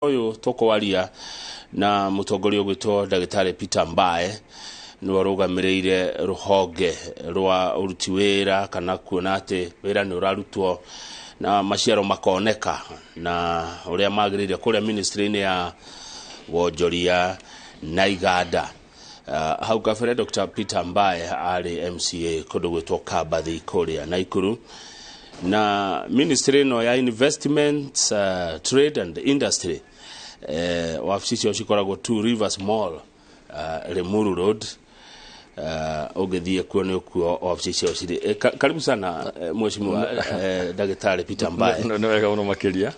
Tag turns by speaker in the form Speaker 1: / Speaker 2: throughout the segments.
Speaker 1: Ũyũ tũkwaria na mũtongoria ũgwĩtwo Ndagĩtarĩ Peter Mbae, nĩwe ũrũgamĩrĩire rũhonge rwa ũruti wĩra kana kuona atĩ wĩra nĩ ũrarutwo na maciaro makoneka na ũrĩa magĩrĩire kũrĩa ministry-inĩ ya wonjoria na iganda. Hau kabere Dr. Peter Mbae arĩ MCA kũndũ gwĩtwo Kambathi kũrĩa Naikuru, na ministry ĩno ya investment, trade and industry, wabici cio cikoragwo Two Rivers Mall, Limuru Road. Ũngĩthiĩ kuo nĩ ũkuo wabici cio cirĩ. Karibu sana, mheshimiwa Ndagĩtarĩ Peter Mbae.
Speaker 2: Nĩ wega mũno makĩria.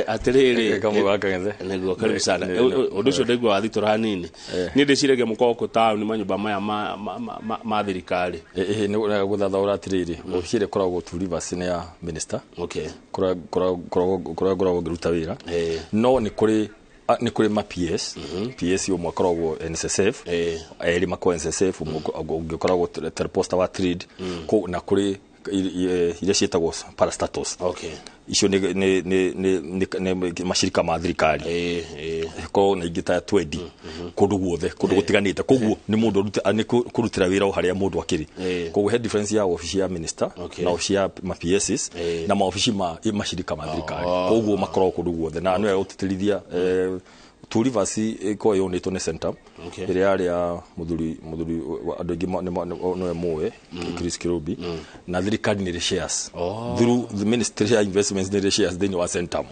Speaker 1: Atĩrĩrĩ,
Speaker 2: Kamwe wa Kang'ethe.
Speaker 1: Nĩguo, karibu sana. Ũndũ ũcio ndaigua wathitũra hanini, niĩ ndĩciragia mũkoragwo kũ taũni manyũmba maya ma thirikari.
Speaker 2: Nĩ gũthathaũra atĩrĩrĩ, obici ĩrĩa ĩkoragwo Two Rivers nĩ ya minister kũrĩa ngoragwo ngĩruta wĩra, no nĩ kũrĩ ma PS. PS ũmwe akoragwo NSSF, erĩ makoragwo NSSF, ũmwe ũngĩ ũkoragwo Telposta wa trade. Na kũrĩ iria ciĩtagwo parastatals. Icio nĩ mashirika ma thirikari. Korwo na ingĩ ta 20 kũndũ guothe, kũndũ gũtiganĩte. Koguo nĩ mũndũ nĩ kũrutĩra wĩra o harĩa mũndũ akĩrĩ. Koguo he difference ya obici ya minister na obici ya ma PSs na maobici ma mashirika ma thirikari. Koguo makoragwo kũndũ guothe, na nĩwe gũtĩtĩrithia Two Rivers ĩkoragwo yonĩtwo nĩ Centum ĩrĩa yarĩ ya mũthuri andũ aingĩ nĩwe mũĩ, Chris Kirubi, na thirikari nĩ ĩrĩ shares through the Ministry ya Investments, nĩ ĩrĩ shares thĩinĩ wa Centum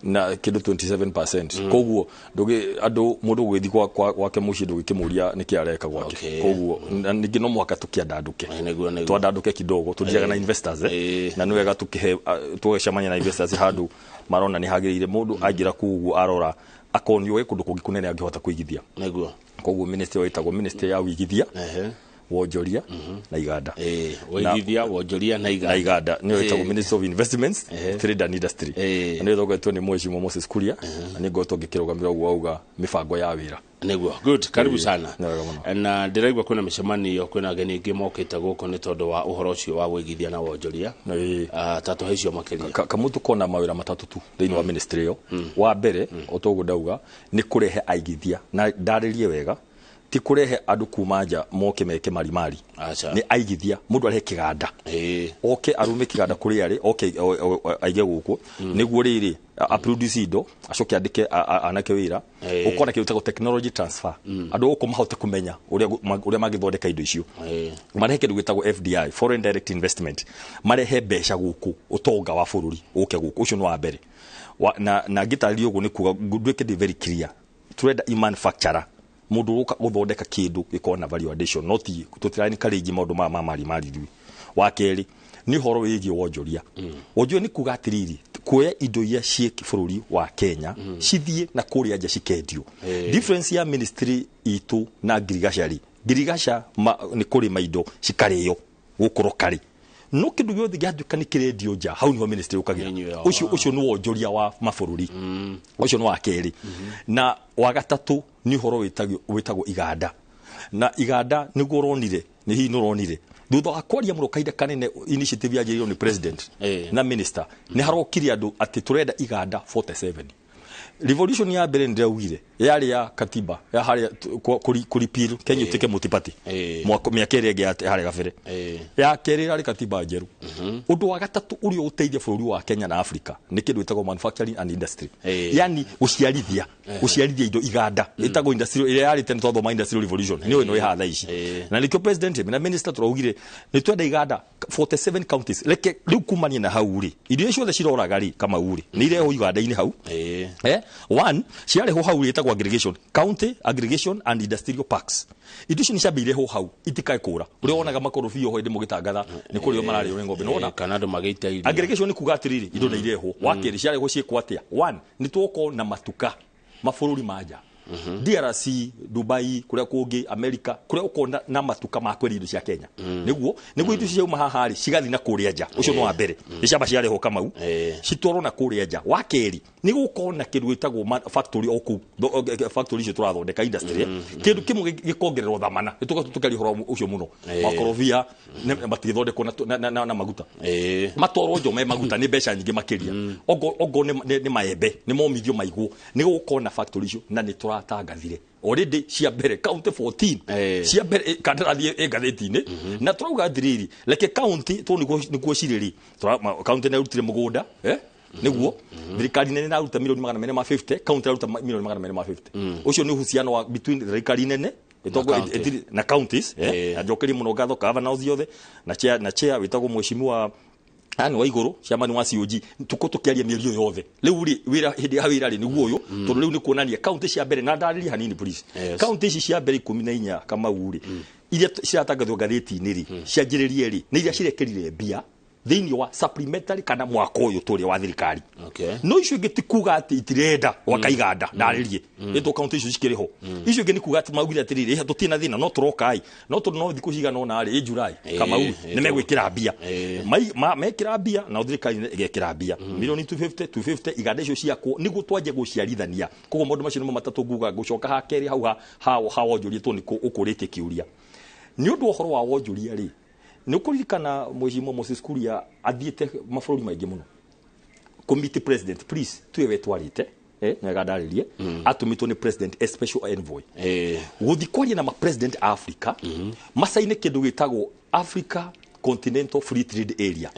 Speaker 2: na kĩndũ 27%. Koguo ndũgĩ andũ mũndũ ũgĩthiĩ gwake mũciĩ ndũgĩkĩmũria nĩkĩ areka gwake. Koguo na ningĩ no mũhaka tũkĩandandũke,
Speaker 1: Nĩguo, nĩguo.
Speaker 2: twandandũke kidogo, tũthiaga na investors, eh? Na nĩ wega tũkĩhe tũgecemania na investors handũ marona nĩ hagĩrĩire. Mũndũ aingĩra kũu ũguo arora akonio gwĩ kũndũ kũngĩ kũnene angĩhota kũigithia. Koguo ministry ĩyo ĩtagwo ministry ya wĩigithia, wonjoria na iganda.
Speaker 1: Wĩigithia, wonjoria na
Speaker 2: na
Speaker 1: iganda.
Speaker 2: Iganda nĩyo ĩtagwo Ministry of Investments, Trade and Industry, na nĩyo ĩtongoretio nĩ Mheshimiwa Moses Kuria, na nĩ ngoretwo ngĩkĩrũgamĩra ũguo auga mĩbango ya wĩra.
Speaker 1: Nĩguo, good, karibu sana.
Speaker 2: Nĩ wega mũno.
Speaker 1: Na ndĩraigua kwĩna mĩcemanio, kwĩna ageni aingĩ mokĩte gũkũ nĩ tondũ wa ũhoro ũcio wa wĩigithia na wonjoria. Ah, ta tũhe icio makĩria.
Speaker 2: Kamũtũ kona mawĩra matatũ tu thĩinĩ wa ministry ĩyo. Wa mbere, o toguo ndauga, nĩ kũrehe aigithia, na ndarĩrie wega, ti kũrehe andũ kuma nja moke meke marimari.
Speaker 1: Aca.
Speaker 2: Nĩ aigithia, mũndũ arehe kĩganda, oke arume kĩganda kũrĩa arĩ, oke aige gũkũ nĩguo rĩrĩ a produce indo, acoke andĩke anake wĩra. Ũkona kĩndũ gĩtagwo technology transfer, andũ gũkũ mahote kũmenya ũrĩa mangĩthondeka indo icio. Marehe kĩndũ gĩtagwo FDI, foreign direct investment, marehe mbeca gũkũ, ũtonga wa bũrũri ũke gũkũ. Ũcio nĩ wa mbere. Na ngĩtarĩria ũguo nĩ kuga nduĩke ndĩ very clear, turenda i manufacturer, mũndũ ũroka gũthondeka kĩndũ gĩkorwo na value addition, no ti tũtira encourage maũndũ maya ma mari mari ithuĩ. Wa kerĩ nĩ ũhoro wĩgiĩ wonjoria. Wonjoria nĩ kuga atĩrĩrĩ, kuoya indo iria ciĩ bũrũri wa Kenya cithiĩ na kũrĩa nja cikendio. Difference ya ministry itũ na ngirigaca rĩ, ngirigaca nĩ kũrĩma indo cikarĩo gũkũ rokari, no kĩndũ gĩothe gĩatuĩka nĩ kĩrendio nja, hau niho ministry ũkagĩra.
Speaker 1: Nĩ inyuĩ,
Speaker 2: Ũcio nĩ wonjoria wa mabũrũri. Ũcio nĩ wa kerĩ. Na wa gatatũ nĩ ũhoro wĩtagwo iganda, na iganda nĩguo ũronire, nĩ hihi nĩ ũronire thutha wa kwaria mũno kahinda kanene initiative yanjĩrĩirio nĩ president na minister, nĩ harokire andũ atĩ tũrenda iganda 47. Revolution ya mbere nĩ ndĩraugire yarĩ ya katiba ya harĩa kũ repeal Kenya ĩtuĩke multi-party mĩaka ĩrĩa ĩngĩ ya harĩa gabere. Ya kerĩ ĩrarĩ katiba njerũ. Ũndũ wa gatatũ ũrĩa ũteithia bũrũri wa Kenya na Africa nĩ kĩndũ gĩtagwo manufacturing and industry, yani gũciarithia indo, iganda ĩtagwo industrial, ĩrĩa yarĩ tene twathoma industrial revolution, nĩyo ĩno ĩhaha thaa ici. Na nĩkĩo president na minister tũraugire nĩ twenda iganda 47 counties. Reke rĩu kumania na hau rĩ, irio icio ciothe ciroraga rĩ, Kamau rĩ, nĩ irehwo iganda-inĩ hau. One ciarehwo hau ĩtagwo aggregation, county aggregation and industrial parks. Indo icio nĩ ciambe irehwo hau itikae kũra, ũrĩa wonaga makorobia ho hĩndĩ mũgĩtangatha nĩ kũrĩo mararĩo nĩ ng'ombe, nĩwona?
Speaker 1: Kana andũ magĩita irio.
Speaker 2: Aggregation nĩ kuga atĩrĩrĩ, indo nĩ irehwo. Wa kerĩ, ciarehwo ciĩkwo atĩa? One, nĩ tũgũkorwo na matuka mabũrũri ma nja. DRC, Dubai, kuria kungi, America, kuria ukona na matuka ma kwendia indo cia Kenya. Niguo indo ciauma haha rĩ, cigathi na kũrĩa nja. Ũcio nĩ wa mbere. Nĩ ciamba ciarehwo Kamau, citwarwo na kũrĩa nja. Wa kerĩ, nĩ gũkorwo na kĩndũ gĩtagwo factory o kũu, factory icio tũrathondeka industry, kĩndũ kĩmwe gĩkongererwo thamana. Nĩ tũkoretwo tũkĩaria ũhoro ũcio mũno. Makorobia matigĩthondekwo na maguta. Matwarwo njo me maguta nĩ mbeca nyingĩ makĩria. Ogo nĩ maembe, nĩ momithio maigwo. Nĩ gũkorwo na factory icio na nĩ tũratangathire already cia mbere county 14 cia mbere kandarathi ĩ ngathĩti-inĩ, na tũrauga atĩrĩrĩ, reke county tondũ nĩkuo cirĩ rĩ, county nĩ ĩrutire mũgũnda, nĩguo thirikari nene ĩraruta milioni 450, county ĩraruta milioni 450. Ũcio nĩ uhusiano wa between thirikari nene na counties. Na njokerie mũno ngatho governors othe na chair wĩtagwo mheshimiwa Anne Waiguru, chairman wa COG. Tuko tukiaria mĩeri ĩyo yothe. Rĩu rĩ, wĩra hĩndĩ ya wĩra rĩ, nĩguo ũyũ, tondũ rĩu nĩ kuonania county cia mbere, na ndarĩrie hanini please. County ici cia mbere 14, Kamau rĩ, iria ciratangathwo ngathĩti-inĩ rĩ, cianjĩrĩrie rĩ, nĩ iria cirekĩrire mbia thĩinĩ wa supplementary kana mwaka ũyũ tũrĩ wa thirikari. No icio ingĩ ti kuga atĩ itirenda gwaka iganda, ndarĩrie ĩtwo kaunti icio cikĩrĩ ho. Icio ingĩ nĩ kuga atĩ maugire atĩrĩrĩ, "Ĩ, tũtirĩ na thĩna, no tũroka ĩ, no tondũ no thikũ cigana ũna rĩ, ĩ July, Kamau, nĩ megwĩkĩra mbia." Mekĩra mbia, nao thirikari ĩgekĩra mbia milioni 250 250, iganda icio ciakwo nĩguo twanjie gũciarithania. Koguo maũndũ macio nĩmo matatũ nguga. Ngũcoka ha kerĩ hau ha wonjoria, tondũ nĩkũ ũkũrĩtie kĩũria nĩ ũndũ wa ũhoro wa wonjoria rĩ, nĩ ũkũririkana mheshimiwa Moses Kuria athiĩte mabũrũri maingĩ mũno committee president, please, tuwe wetwarĩte, nĩwega ndarĩrie, atũmĩtwo nĩ president as special envoy gũthiĩ kwaria na ma-president a Africa, macaine kĩndũ gĩtagwo Africa Continental Free Trade Area.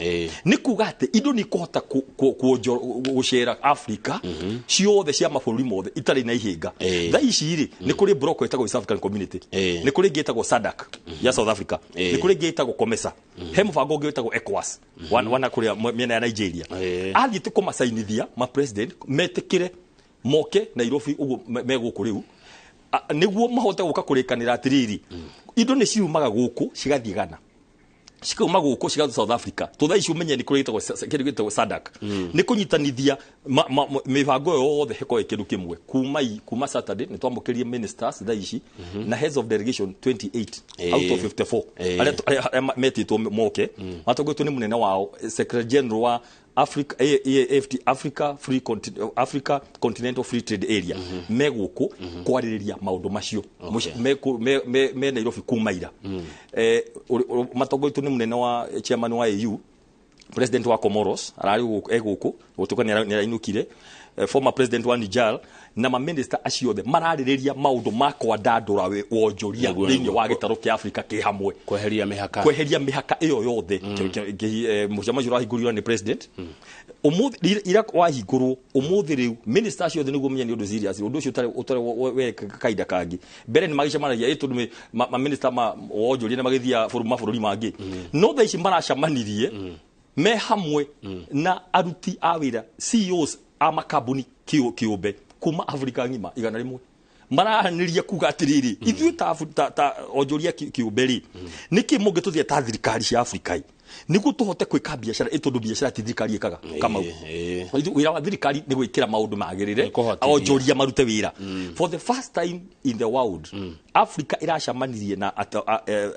Speaker 2: Nĩ kuga atĩ indo nĩ ikũhota gũcera Africa ciothe cia mabũrũri mothe itarĩ na ihĩnga. Thaa ici rĩ, nĩ kũrĩ block ĩtagwo East African Community, nĩ kũrĩ ĩngĩ ĩtagwo SADC ya South Africa, nĩ kũrĩ ĩngĩ ĩtagwo COMESA, he mũbango ũngĩ wĩtagwo ECOWAS wana kũrĩa mĩena ya Nigeria. Athiĩte kũmacainithia ma president metĩkĩre moke Nairobi ũguo me gũkũ rĩu, nĩguo mahote gũka kũrĩkanĩra atĩrĩrĩ, indo nĩ ciumaga gũkũ cigathiĩ Ghana, cikauma gũkũ cigathiĩ South Africa. To thaa ici ũmenye nĩ kũrĩ gĩtagwo kĩndũ gĩtagwo SADC, nĩ kũnyitanithia mĩbango ĩyo yothe ĩkorwo ĩ kĩndũ kĩmwe. Kuma Saturday nĩ twamũkĩrie ministers thaa ici na heads of delegation 28 out of 54 arĩa metĩtwo moke, matongoretio nĩ mũnene wao, secretary general wa Africa, AFT, Africa Continental Free Trade Area, me gũkũ kwarĩrĩria maũndũ macio. Me Nairobi kuma ira. Matongoretio nĩ mũnene wa chairman wa AU, president wa Comoros ararĩ gũkũ, e gũkũ gũtuĩka nĩ arainũkire, former president wa Niger, na maminista acio othe mararĩrĩria maũndũ ma kwandandũra wonjoria thĩinĩ wa gĩtarũ kĩa Afrika kĩ hamwe.
Speaker 1: Kweheria mĩhaka.
Speaker 2: Kweheria mĩhaka ĩyo yothe. Mũcemanio ũrahingũrirwo nĩ president ũmũthĩ, ira wahingũrwo ũmũthĩ. Rĩu minister acio othe, nĩguo menye nĩ ũndũ serious, ũndũ ũcio ũtarĩ weka kahinda kangĩ mbere nĩ magĩcemanagia ĩ tondũ ma minister ma wonjoria nĩ magĩthiaga mabũrũri mangĩ, no thaa ici maracemanirie me hamwe na aruti a wĩra, CEOs a makambuni kĩũmbe kuma Afrika ng'ima 100, maranĩria kuga atĩrĩrĩ, ithuĩ ta onjoria kĩũmbe rĩ, nĩkĩ mũngĩtũthia ta thirikari cia Afrika ĩ nĩguo tũhote gwĩka biacara ĩ, tondũ biacara ti thirikari ĩkaga, Kamau. Wĩra wa thirikari nĩ gwĩkĩra maũndũ magĩrĩre
Speaker 1: Nĩ kũhotithia.
Speaker 2: onjoria marute wĩra. For the first time in the world, Africa ĩracemanirie na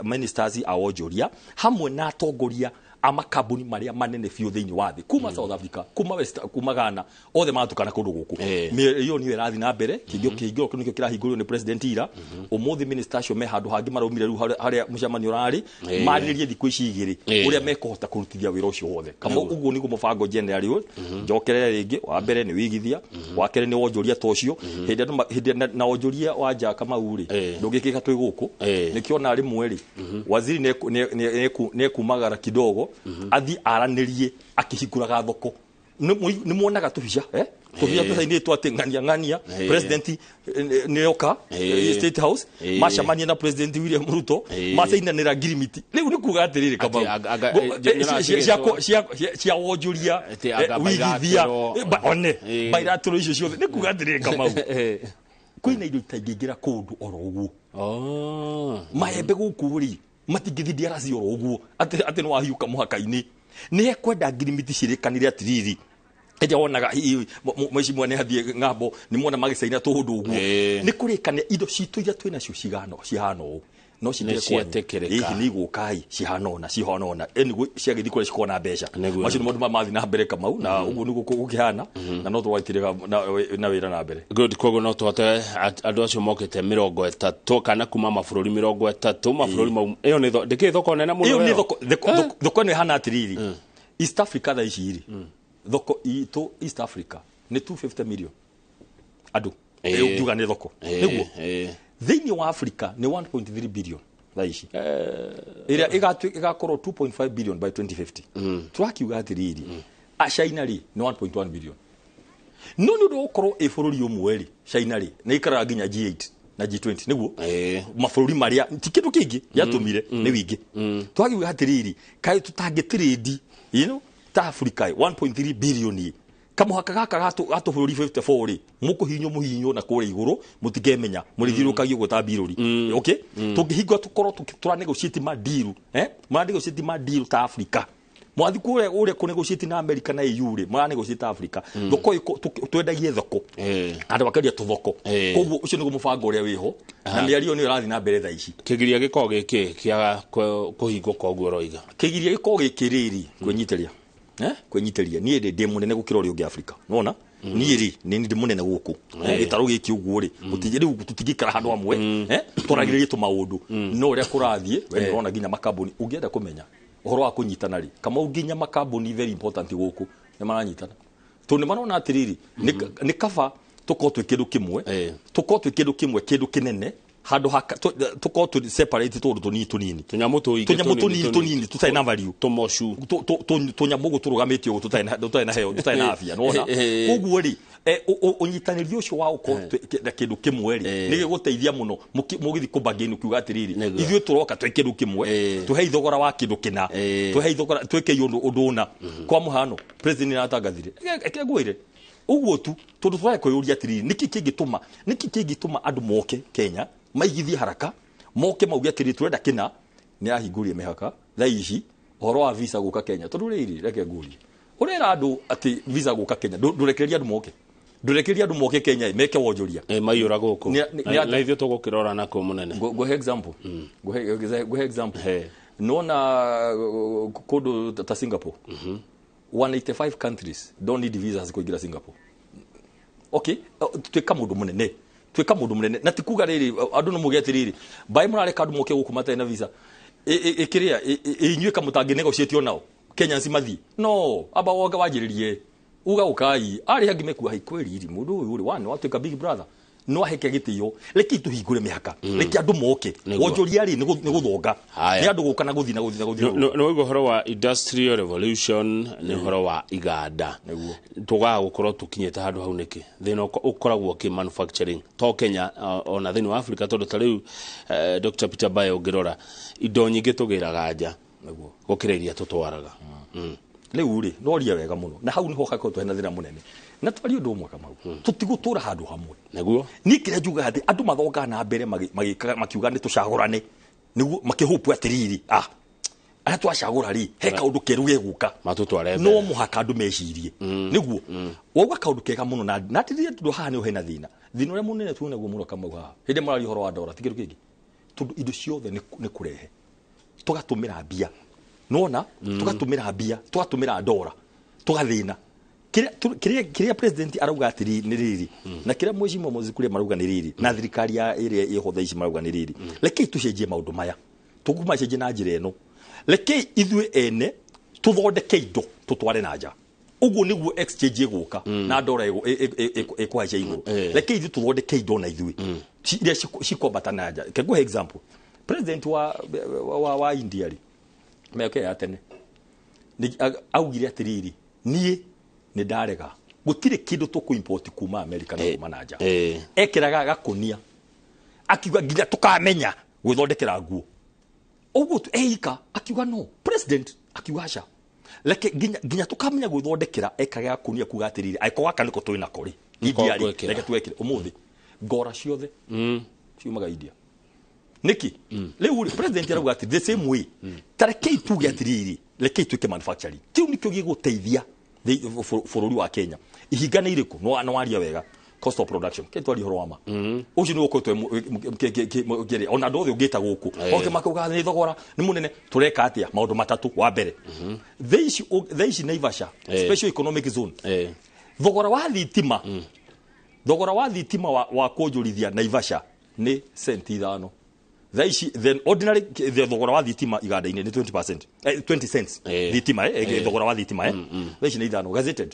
Speaker 2: ministers a wonjoria hamwe na atongoria a makambuni marĩa manene biũ thĩinĩ wa thĩ, kuma South Africa, kuma West, kuma Ghana, othe matukana kũndũ gũkũ. Mĩario nĩyo ĩrathiĩ na mbere. Kĩhingũro kĩu nĩkĩo kĩrahingũrirwo nĩ president ira. Ũmũthĩ minister acio me handũ hangĩ maraumire rĩu harĩa mũcemanio ũrarĩ, marĩrĩrie thikũ ici 2 ũrĩa mekũhota kũrutithia wĩra ũcio wothe. Kama ũguo nĩguo mũbango generally ũyũ. Njokerere rĩngĩ, wa mbere nĩ wĩigithia, wa kerĩ nĩ wonjoria ta ũcio hĩndĩ andũ hĩndĩ na wonjoria wa nja, Kamau rĩ, ndũngĩkĩka twĩ gũkũ. Nĩkĩo rĩmwe rĩ, waziri nĩekumagara kidogo athiĩ aranĩrie akĩhingũraga thoko. Nĩ muonaga tũbica, tũbica tũcainĩtwo atĩ ng'ania ng'ania president nĩoka State House, macemania na President William Ruto, macainanĩra ngirimiti. Rĩu nĩ kuga atĩrĩrĩ, Kamau, cia wonjoria,
Speaker 1: Atĩ anga
Speaker 2: wĩigithia,
Speaker 1: bilateral.
Speaker 2: one bilateral icio ciothe, nĩ kuga atĩrĩrĩ, Kamau, kwĩna indo itaingĩingĩra kũndũ oro ũguo. Maembe gũkũ rĩ, matingĩthiĩ DRC oro ũguo atĩ nĩ wahiũka mũhaka-inĩ. Nĩ ekwenda ngirimiti cirĩkanĩre atĩrĩrĩ, Ĩrĩa wonaga hihi mheshimiwa nĩ athiĩ ng'ambo nĩ muona magĩcaina tũũndũ ũguo. Nĩ kũrĩkania indo citũ iria twĩ nacio cigana cihana ũũ no cingĩre
Speaker 1: Nĩ
Speaker 2: kwanyu.
Speaker 1: cietĩkĩrĩka.
Speaker 2: Hihi nĩ igũka cihana ũna cihana ũna nĩguo ciagĩthiĩ kũrĩa cikorwo na mbeca.
Speaker 1: Nĩguo.
Speaker 2: Macio nĩ maũndũ ma mathiĩ na mbere Kamau, na ũguo nĩguo gũkĩhana, na no tũgwaitĩrĩra na wĩra na mbere.
Speaker 1: Good, koguo no tũhote andũ acio mokĩte 30 kana kuma mabũrũri 30 mabũrũri mau, ĩyo nĩ ndĩkĩrĩ thoko nene mũno.
Speaker 2: Ĩyo nĩ
Speaker 1: ĩyo?
Speaker 2: Thoko ĩno ĩhana atĩrĩrĩ, East Africa thaa ici rĩ, thoko itũ East Africa nĩ 250 million andũ. Ũngiuga nĩ thoko nĩguo thĩinĩ wa Africa nĩ 1.3 billion thaa ici, ĩrĩa ĩgakorwo 2.5 billion by 2050. Tũrakiuga atĩrĩrĩ, a China rĩ nĩ 1.1 billion, no nĩ ũndũ wa gũkorwo ĩ bũrũri ũmwe rĩ, China rĩ nĩ ikaraga nginya G8 na G20 nĩguo mabũrũri marĩa ti kĩndũ kĩngĩ gĩatũmire nĩ wingĩ. Twakiuga atĩrĩrĩ, kaĩ tũtangĩtĩrĩndi ta Africa 1.3 billion ĩ kamũhaka gaka gatũ bũrũri 54 rĩ, mũkũhinywo mũhinywo na kũrĩa igũrũ, mũtikemenya mũrĩthiũrũrũkagio ũguo ta mbirũri. Okay, tũngĩhingũra tũkorwo tũra negotiate ma deal, mara negotiate ma deal ta Africa, mwathi kũrĩa ũrĩa kũ negotiate na America na EU rĩ, mara negotiate ta Africa thoko twendagie thoko, andũ makendia tũthoko. Koguo ũcio nĩguo mũbango ũrĩa wĩho na mĩario nĩyo ĩrathiĩ na mbere thaa ici.
Speaker 1: Kĩgiria gĩkoragwo gĩkĩ kĩa kũhingwo kwa ũguo ũroiga?
Speaker 2: Kĩgiria gĩkoragwo gĩkĩ rĩrĩ, kwĩnyitĩria, kwĩnyitĩria niĩ rĩ ndĩ mũnene gũkĩra ũrĩa ũngĩ Africa, nona niĩ rĩ nĩ ndĩ mũnene gũkũ gĩtarũ gĩkĩ ũguo rĩ, rĩu tũtingĩikara handũ hamwe, twaragĩrĩrie tũmaũndũ no ũrĩa kũrathiĩ we nĩ ũrona nginya makambuni ũngĩenda kũmenya ũhoro wa kũnyitana rĩ, Kamau, nginya makambuni very important gũkũ nĩ maranyitana tondũ nĩ marona atĩrĩrĩ, nĩ kaba tũkorwo twĩ kĩndũ kĩmwe, tũkorwo twĩ kĩndũ kĩmwe, kĩndũ kĩnene, handũ ha tũkorwo tũ separate tũndũ tũnini tũnini.
Speaker 1: Tũnyamũ tũingĩ.
Speaker 2: Tũnyamũ tũnini tũnini tũtarĩ na value.
Speaker 1: Tũmocu.
Speaker 2: Tũnyamũ ũguo tũrũgamĩtio ũguo tũtarĩ na heo, tũtarĩ na afya, nĩwona? Koguo rĩ, ũnyitanĩri ũcio wa gũkorwo na kĩndũ kĩmwe rĩ, nĩ gĩgũteithia mũno mũgĩthiĩ kũbargain ũkiuga atĩrĩrĩ, ithuĩ tũroka twĩ kĩndũ kĩmwe, tũhei thogora wa kĩndũ kĩna, tũhei thogora, twĩkei ũndũ ũna. Kwa mũhano, president nĩ aratangathire, reke ngwĩre ũguo tu, tondũ tũrarĩ kwĩyũria atĩrĩrĩ, nĩkĩ kĩngĩtũma andũ moke Kenya maigithie haraka, moke mauge atĩrĩrĩ, tũrenda kĩna. Nĩ ahingũrie mĩhaka thaa ici ũhoro wa visa gũka Kenya, tondũ rĩrĩ, reke ngũrie, ũrera andũ atĩ visa gũka Kenya, ndũrekereria andũ moke, ndũrekereria andũ moke Kenya meke wonjoria.
Speaker 1: Maiyũra gũkũ. Na ithuĩ tũgũkĩrora nakũ mũnene.
Speaker 2: Ngũhe example, ngũhe example. Nona kũndũ ta Singapore, 185 countries don't need visas kũingĩra Singapore. Okay, twĩka mũndũ mũnene, twĩka mũndũ mũnene, na ti kuga rĩrĩ andũ no muge atĩrĩrĩ, mbaĩ mũrareka andũ moke gũkũ matarĩ na visa, ĩkĩrĩa inyuĩ kamũtangĩ negotiate onao Kenyans mathiĩ no amba woga wanjĩrĩrie uga ũkai arĩa angĩ mekua hai kwĩriri mũndũ ũyũ rĩ wane watuĩka big brother no aheke gĩtĩo, reke tũhingũre mĩhaka, reke andũ moke. Wonjoria rĩ nĩ gũthonga.
Speaker 1: Haya.
Speaker 2: Nĩ andũ gũka na gũthiĩ na gũthiĩ na gũthiĩ.
Speaker 1: Nĩ waigua ũhoro wa industrial revolution, nĩ ũhoro wa iganda.
Speaker 2: Nĩguo.
Speaker 1: Tũgaga gũkorwo tũkinyĩte handũ hau nĩkĩ? Thĩna ũkoragwo kĩ manufacturing to Kenya, ona thĩinĩ wa Africa, tondũ ta rĩu, Dr. Peter Bae, ũngĩrora indo nyingĩ tũgĩraga nja gũkĩra iria tũtwaraga.
Speaker 2: Rĩu rĩ noria wega mũno, na hau nĩho hakoretwo hena thĩna mũnene, na twarie ũndũ ũmwe, Kamau, tũtigũtũra handũ hamwe. Niĩ kĩrĩa njugaga atĩ andũ mathongaga na mbere makiuga nĩ tũcagũrane nĩguo makĩhũpu atĩrĩrĩ, arĩa twacagũra rĩ, he kaũndũ kerũ gegũka.
Speaker 1: Matũtware
Speaker 2: no
Speaker 1: mbere.
Speaker 2: Mũhaka andũ mecirie nĩguo wauga kaũndũ kega mũno, na atĩrĩrĩ, tondũ haha nĩho hena thĩna, thĩna ũrĩa mũnene tuonaguo mũno, Kamau, haha hĩndĩ ĩrĩa mũraria ũhoro wa ndora ti kĩndũ kĩngĩ, tondũ indo ciothe nĩ kũrehe tũgatũmĩra mbia, nona tũgatũmĩra mbia, tũgatũmĩra ndora, tũgathĩna. Kĩrĩa president arauga atĩrĩ nĩ rĩrĩ, na kĩrĩa mheshimiwa Moses Kuria marauga nĩ rĩrĩ, na thirikari ya ĩrĩa ĩho thaa ici marauga nĩ rĩrĩ, rekei tũcenjie maũndũ maya, tũkũmacenjia na njĩra ĩno, rekei ithuĩ ene tũthondeke indo tũtware na nja, ũguo nĩguo exchange ĩgũka na ndora ĩkũhaica igũrũ. Rekei ithuĩ tũthondeke indo na ithuĩ iria cikwambata na nja. Reke ngũhe example, president wa India rĩ, mĩaka ya tene augire atĩrĩrĩ, niĩ nĩ ndarega, gũtirĩ kĩndũ tũkũ-import kuma America na kuma na nja. Ekĩraga gakũnia akiuga nginya tũkamenya gwĩthondekera nguo ũguo tu eika, akiuga no president akiuga aca, reke nginya tũkamenya gwĩthondekera, ekaga gakũnia kuga atĩrĩrĩ, angĩkorwo gaka nĩko twĩ nako rĩ, India rĩ,
Speaker 1: ngwĩkĩra.
Speaker 2: Reke twekĩre ũmũthĩ ngora ciothe ciumaga India niki. Rĩu rĩ, president arauga atĩ the same way, ta rekei tuge atĩrĩrĩ, rekei twĩke manufacturing, kĩu nĩkĩo gĩgũteithia Bũrũri wa Kenya ihinga nĩ irĩkũ? No waria wega, cost of production ke twari horo wama ucio nĩ ũkoretwo ona andũ othe ũngĩta gũkũ oke makauga nĩ thogora nĩ mũnene. Tũreka atĩa? Maũndũ matatũ. Wa mbere, thaa ici Naivasha, special economic zone, thogora wa thitima, thogora wa thitima wa kũnjũrithia Naivasha nĩ centi 5 thaa ici. Then ordinary the thogora wa thitima iganda-inĩ nĩ 20%, 20 cents. Thitima, thogora wa thitima, thaa ici nĩ 5,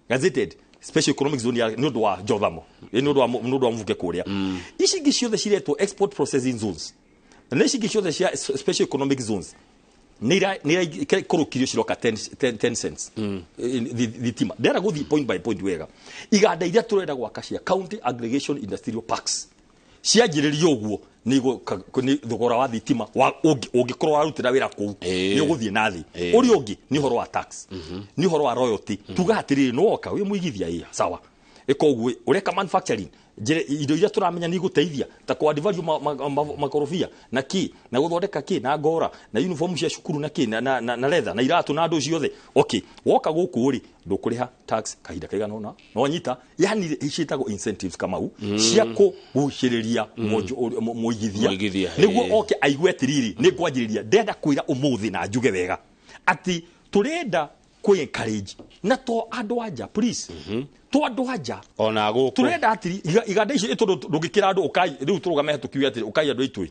Speaker 2: gazetted special economic zone ya nĩ ũndũ wa Jothamo, nĩ ũndũ wa mũvuke kũrĩa. Ici ingĩ ciothe ciretwo export processing zones, na ici ingĩ ciothe cia special economic zones nä iraikũrũkirio ciroka 10 cents thitima. Ndĩrenda gũthiĩ point by point wega. Iganda iria tũrenda gwaka cia county aggregation industrial parks cianjĩrĩrio ũguo nĩ thogora wa thitima ũngĩkorwo warutĩra wĩra kũu nĩ ũgũthiĩ na thĩ. Ũrĩa ũngĩ nĩ ũhoro wa tax, nĩ ũhoro wa royalty. Tuga atĩrĩrĩ, nĩ woka wĩ mũigithia, ĩa sawa, ĩka ũguo ũreka manufacturing, njĩra indo iria tũramenya nĩ igũteithia ta kũ add value makorobia na kĩ na gũthondeka kĩ na ngora na uniform cia cukuru na kĩ na leather na iratũ na andũ ciothe. Okay, woka gũkũ rĩ, ndũkũrĩha tax kahinda kaigana ũna. No nyita, yani ciĩtagwo incentives, Kamau, cia kũgucĩrĩria mũigithia
Speaker 1: Mũigithia,
Speaker 2: nĩguo oke aigue atĩrĩrĩ, nĩ ngwanjĩrĩria. Ndenda kwĩra ũmũthĩ na njuge wega atĩ tũrenda kũ encourage na to andũ anja, please, to andũ anja
Speaker 1: ona gũkũ.
Speaker 2: Turenda atiri iganda ici tondu ndungikira andu ukai riu turugame tukiuge atiri ukai andu aitũ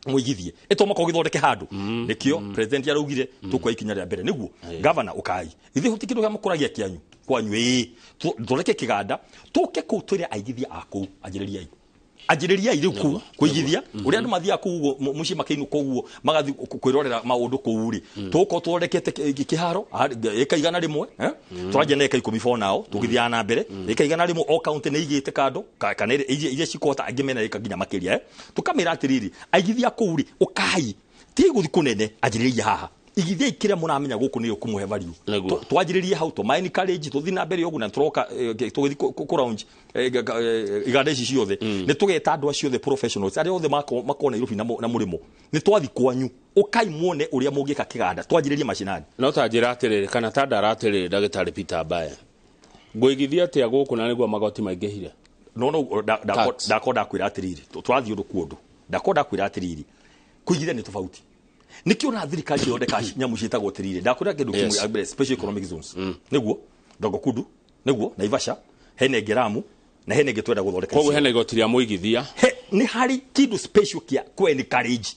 Speaker 2: muigithie ito mako githondeke handu. Nikio president araugire tukwa ikinya ria mbere niguo governor ukai ithe huti kindu gia mukuragia kianyu kwanyu ii thondeke kiganda tuke kuu twire aigithia a kuu anjiririai, anjĩrĩriai rĩu kuu kũigithia ũrĩa andũ mathiaga kũu ũguo mũciĩ makĩinũka ũguo magathiĩ kwĩrorera maũndũ kũu rĩ, tũgũkorwo tũthondekete kĩharo ĩka 100, eh? Tũranjia na ĩka 10 for now, tũgĩthiaga na mbere ĩka 100. O county nĩ igĩte kando kana iria cikũhota, angĩ mena ĩka nginya makĩria, eh? Tũkamĩra atĩrĩrĩ, aigithia kũu rĩ, ũkai ti gũthi kũnene, anjĩrĩria haha, igithiai kĩrĩa mũramenya gũkũ nĩyo kũmũhe value. Twanjĩrĩrie hau tũma encourage tũthiĩ na mbere ũguo na tũroka tũgĩthiĩ kũ launch iganda ici ciothe. Nĩ tũgeta andũ acio othe professionals arĩa othe makorwo Nairobi na mũrĩmo. Nĩ twathi kwanyu, ũkai muone ũrĩa mũngĩka kĩganda, twanjĩrĩrie macinani.
Speaker 1: No ta njĩra atĩrĩrĩ, kana ta ndara atĩrĩrĩ, ndagĩtarĩ Peter Mbae, ngũigithia atĩa gũkũ na nĩguo magoti maingĩhire?
Speaker 2: No
Speaker 1: Tax.
Speaker 2: Ndako ndakwĩra atĩrĩrĩ, tũrathiĩ ũndũ kwa ũndũ. Ndako ndakwĩra atĩrĩrĩ, kũigithia nĩ tofauti. Nĩkĩo na thirikari ĩthondeka nyamũ ciĩtagwo atĩrĩrĩ, ndakwĩra kĩndũ kĩmwe mbere, special economic zones, nĩguo Dongo Kundu, nĩguo Naivasha, hena ĩngĩ Lamu na hena ĩngĩ twenda gũthondeka
Speaker 1: Koguo
Speaker 2: icio.
Speaker 1: Hena igoti rĩa mũigithia.
Speaker 2: He, nĩ harĩ kĩndũ special kĩa kũ encourage,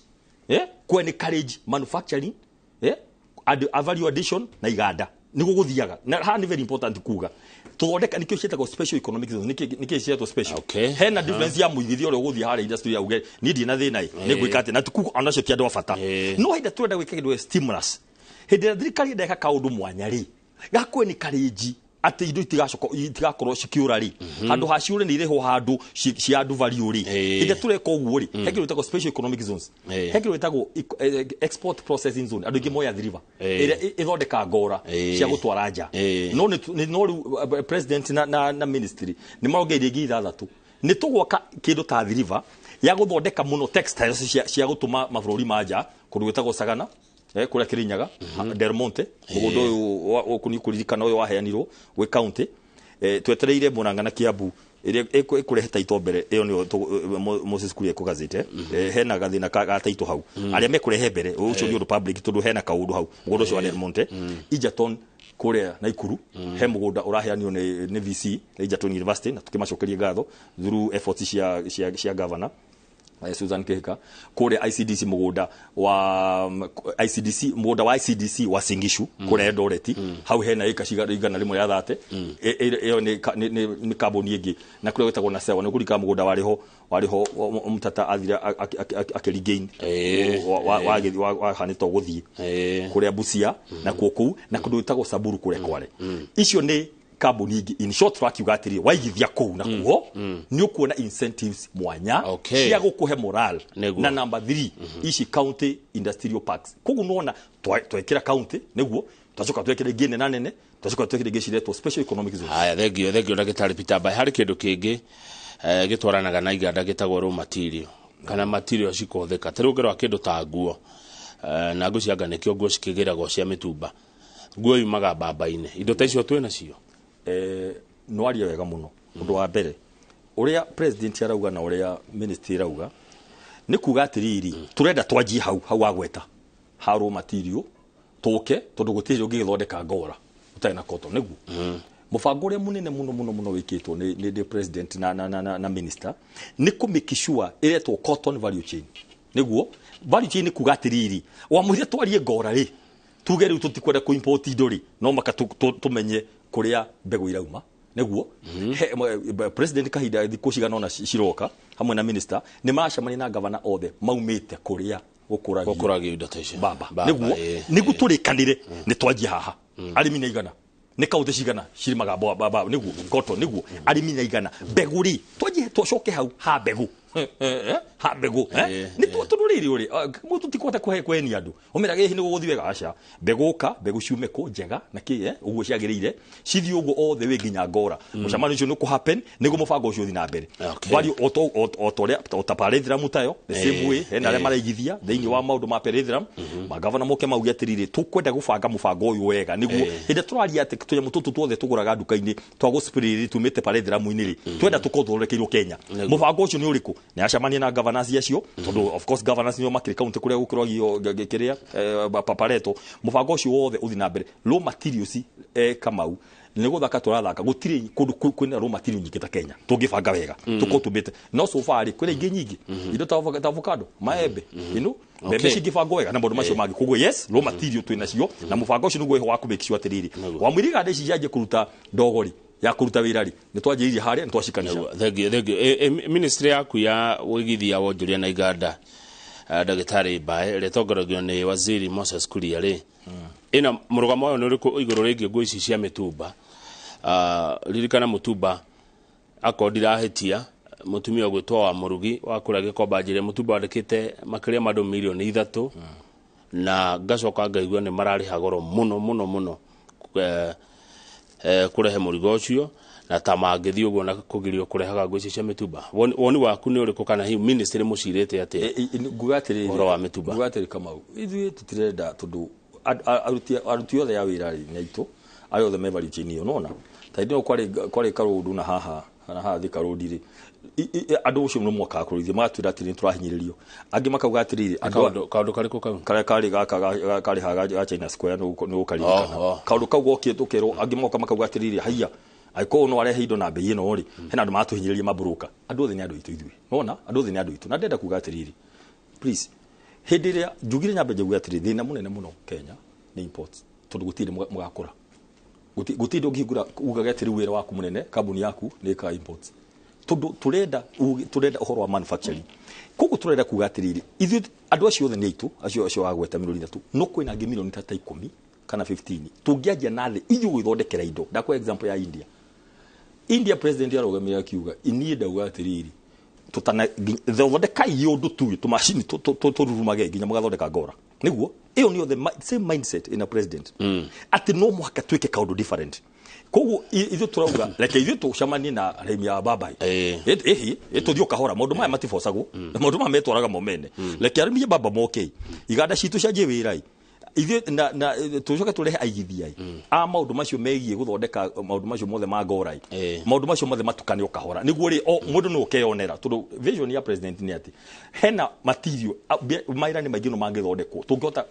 Speaker 2: kũ encourage manufacturing, a value addition na iganda nĩguo gũthiaga. Na haha nĩ very important kuga tũthondeka nĩkĩo ciĩtagwo special economic zone. Nĩkĩo ciĩtagwo special? Hena difference ya mũigithia ũrĩa ũgũthiĩ harĩa industry ya uge niĩ ndirĩ na thĩna ĩ nĩ gwĩka atĩ na tukuga onacio ti andũ a bata. No hĩndĩ tũrenda gwĩka kĩndũ gĩa stimulus, hĩndĩ ĩrĩa thirikari ĩrenda ĩka kaũndũ mwanya rĩ ga kũ encourage atĩ indo itigacoka itigakorwo cikiũra rĩ, handũ ha ciũre nĩ irĩhwo handũ cia andũ value rĩ. Hĩndĩ ĩrĩa tũreka ũguo rĩ, he kĩndũ gĩtagwo special economic zones, he kĩndũ gĩtagwo export processing zone. Andũ aingĩ moya Athi River ĩrĩa ĩthondeka ngora cia gũtwara nja. No no rĩu president na ministry nĩ marongereirie ingĩ ithathatũ. Nĩ tũgwaka kĩndũ ta Athi River ya gũthondeka mũno textiles cia gũtũma mabũrũri ma nja kũndũ gwĩtagwo Sagana, kũrĩa Kirinyaga, Del Monte, mũgũnda ũyũ gũkũ nĩ kũririkana ũyũ waheanirwo gwĩ county, twetereire Murang'a na Kiambu ĩrĩa ĩkũrehe taito mbere ĩyo nĩyo Moses Kuria ekũgazĩte. Hena gathĩna ga taito hau arĩa mekũrehe mbere ũcio nĩ ũndũ public tondũ hena kaũndũ hau mũgũnda ũcio wa Del Monte. Egerton kũrĩa Naikuru he mũgũnda ũraheanio nĩ VC Egerton University, na tũkĩmacokerie ngatho through efforts cia governor Susan Kihika. Kũrĩa ICDC, mũgũnda wa ICDC, mũgũnda wa ICDC wa Singishu kũrĩa Eldoret, hau hena ĩka 130 ĩyo nĩ kambuni ĩngĩ. Na kũrĩa gwĩtagwo na sewa nĩ kũrika mũgũnda warĩho warĩho Mũtata athire akĩregain wahanĩte gũthiĩ kũrĩa Busia na kuo kũu na kũndũ gwĩtagwo Samburu kũrĩa Kware. Icio nĩ kambuni ingĩ. In short, tũrakiuga atĩrĩ, waigithia kũu na kuo nĩ ũkuona incentives mwanya cia gũkũhe moral. Na number 3, ici county industrial parks, koguo nona twekĩra county nĩguo twacoka twekĩra ingĩ nene nene, twacoka twekĩra ingĩ ciretwo special economic zones.
Speaker 1: Haya, thengio, thengio ndagĩtarĩ Peter Mbae. Harĩ kĩndũ kĩngĩ gĩtwaranaga na iganda gĩtagwo raw material kana material cikũhũthĩka. Ta rĩu ũngĩrora kĩndũ ta nguo, na ngwĩciria anga nĩkĩo nguo cikĩgĩragwo cia mĩtumba. Nguo yumaga mbamba-inĩ. Indo ta icio twĩ nacio?
Speaker 2: Nwaria wega muno. Undu wa mbere uria president arauga na uria ministry irauga ni kuga atiriri, turenda twanjie hau hau wagweta ha raw material, tuke tondu gutiri ungigithondeka ngora utari na cotton. Niguo mubango uria munene muno muno muno wikitwo ni president na minister ni ku make sure iretwo cotton value chain. Niguo value chain ni kuga atiriri, wamwire twarie ngora ri, tuge riu tutikwenda ku import indo ri, no maka tumenye kuria mbegu irauma. Niguo president kahinda thikũ cigana ũna ciroka hamwe na minister nĩ maracemania na gavana othe maumĩte kũrĩa gũkũragio
Speaker 1: gũkũragio indo ta icio
Speaker 2: mbamba.
Speaker 1: Mbamba,
Speaker 2: Niguo niguo tũrĩkanĩre nĩ twanjia haha, arĩmi nĩ igana, nĩ kaunti cigana cirĩmaga mbamba, niguo cotton, niguo arĩmi nĩ igana, mbegũ rĩ twanjie tũcoke hau ha mbegũ, ha mbegũ, nĩ tondũ rĩrĩ ũrĩ mũndũ tikũhota kũhe kwenia andũ ũmeraga hihi nĩ gũgũthiĩ wega, aca mbegũ ũka mbegũ ciume kũ njega na kĩ, ũguo ciagĩrĩire cithiĩ ũguo othe wĩ nginya ngora. Mũcemanio ũcio nĩ ũkũ happen nĩguo mũbango ũcio ũthiĩ na mbere. Value o ta ũrĩa o ta pyrethrum tayo the same way, hena arĩa maraigithia thĩinĩ wa maũndũ ma pyrethrum, magavana moke mauge atĩrĩrĩ, tũkwenda gũbanga mũbango ũyũ wega nĩguo hĩndĩ tũraria atĩ tũnyamũ tũtũ tuothe tũgũraga nduka-inĩ twa gũ-spray tumĩte pyrethrum-inĩ rĩ, twenda tũkorwo tũthondekeirwo Kenya. Mũbango ũcio nĩ ũrĩkũ? Nĩ acemania na governors acio, tondũ of course governors nĩo makĩrĩ kaunti kũrĩa gũkũragio kĩrĩa papareto. Mũbango ũcio wothe ũthiĩ na mbere. Raw materials, Kamau, nĩ gũthaka tũrathaka, gũtirĩ kũndũ kwĩna raw material nyingĩ ta Kenya. Tũngĩbanga wega tũkorwo tũmbĩte, no so far rĩ kwĩna ingĩ nyingĩ, indo ta avocado, maembe, mbembe cingĩbangwo wega na maũndũ macio mangĩ. Koguo yes, raw material twĩ nacio na mũbango ũcio nĩguo wa kũ make sure atĩrĩrĩ, wamwĩra iganda ici cianjie kũruta ndogori ya kũruta wĩra rĩ, nĩ twanjĩrĩirie harĩa nĩ twacikanisha.
Speaker 1: Thank you, thank you. Ministry yaku ya wĩigithia wonjoria na iganda, ndagĩtarĩ Mbae, ĩrĩa ĩtongoragio nĩ waziri Moses Kuria rĩ, ĩna mũrũgamo wayo nĩ ũrĩkũ igũrũ rĩgiĩ nguo ici cia mĩtumba? Ririkana mũtumba, akorwo ndirahĩtia, mũtumia ũgwĩtwo wa Mũrugi wa kũrĩa Gĩkomba njĩre mũtumba wandĩkĩte makĩria ma andũ 3 million, na ngacoka ngaigua nĩ mararĩha goro mũno mũno mũno kũrehe mũrigo ũcio, na ta mangĩthiĩ ũguo na kũgirio kũrehaga nguo icio cia mĩtumba. Woni waku nĩ ũrĩkũ, kana hihi ministry mũcirĩte atĩa
Speaker 2: Nguga atĩrĩrĩ,
Speaker 1: ũhoro wa mĩtumba?
Speaker 2: Nguga atĩrĩ Kamau, ithuĩ tũtirenda tondũ aruti othe a wĩra rĩ nĩ aitũ, arĩa othe me value chain ĩyo. Nona ta hĩndĩ ĩyo kwarĩ karũndũ na haha Thika Road rĩ, andũ ũcio nĩ mokaga kũrũithia magatwĩra atĩrĩ nĩ tũrahinyĩrĩrio, angĩ makauga atĩrĩrĩ andũ
Speaker 1: Kaũndũ karĩkũ kau?
Speaker 2: Karĩa karĩ gaka karĩ haha ga China Square, nĩ ũkaririkana.
Speaker 1: Oh, oh.
Speaker 2: Kaũndũ kau gokire tũkerwo, angĩ moka makauga atĩrĩrĩ, haiya, angĩkorwo no arehe indo na mbei ĩno rĩ, hena andũ maratũhinyĩrĩria mabroka. Andũ othe nĩ andũ aitũ ithuĩ, nona andũ othe nĩ andũ aitũ, na ndĩrenda kuga atĩrĩrĩ, please, hĩndĩ ĩrĩa njugire nyambe njuge atĩrĩ, thĩna mũnene mũno Kenya nĩ imports, tondũ gũtirĩ mũgakũra, gũtirĩ ũngĩhingũra ugage atĩrĩ wĩra waku mũnene, kambuni yaku nĩ ĩkaga imports, tondũ tũrenda ũhoro wa manufacturing. Koguo tũrenda kuga atĩrĩrĩ, ithuĩ andũ acio othe nĩ aitũ, acio agweta 3 milioni, no kwĩna angĩ milioni ta 10 kana 15 tũngĩanjia na thĩ ithuĩ gwĩthondekera indo. Ndakũhe example ya India. India president arũgamire akiuga, niĩ ndauga atĩrĩrĩ, tutana thondekai ũndũ tu tũmacini tũrurumage nginya mũgathondeka ngora. Nĩguo ĩyo nĩyo the same mindset ina president, atĩ no mũhaka twĩke kaũndũ different. Koguo ithuĩ tũrauga reke ithuĩ tũcemanie na arĩmi a babai, ĩhi tũthiĩ o kahora, maũndũ maya matibocagwo, maũndũ maya metwaraga mo mene. Reke arĩmi a baba moke, iganda citũ cianjie wĩra, ithuĩ na tũcoke tũrehe aigithia a maũndũ macio megiĩ gũthondeka maũndũ macio mothe ma ngora, maũndũ macio mothe matukane o kahora, nĩguo rĩ o mũndũ nĩ ũkeyonera, tondũ vision ya president nĩ atĩ hena material mawĩra nĩ maingĩ no mangĩthondekwo tũngĩhota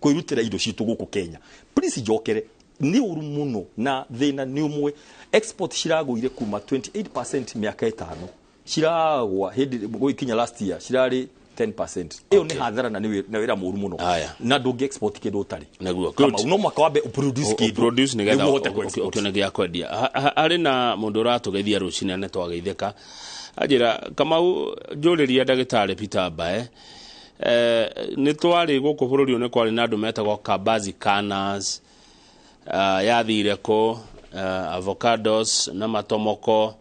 Speaker 2: kwĩrutĩra indo citũ gũkũ Kenya. Please, njokere nĩ ũru mũno na thĩna nĩ ũmwe, export ciragũire kuma 28% mĩaka 5, ciragwa hĩndĩ gũgĩkinya last year cirarĩ 10%. Ĩyo nĩ hathara na nĩ wĩra mũru mũno. Na ndũngĩ export kĩndũ ũtarĩ.
Speaker 1: Nĩguo.
Speaker 2: Kamau, no mwaka wambe ũproduce kĩndũ
Speaker 1: produce nĩgetha
Speaker 2: nĩguo ũhote ku-export.
Speaker 1: Ũkĩone gĩa kwendia. Harĩ na mũndũ ũratũgeithia rũcinĩ na nĩtwageithĩka, anjĩra, Kamau, njũrĩria ndagĩtarĩ Peter Mbae, nĩ twarĩ gũkũ bũrũri ũyũ nĩ kwarĩ na andũ metagwo Kabazi Canas, yathire kũ, avocados na matomoko,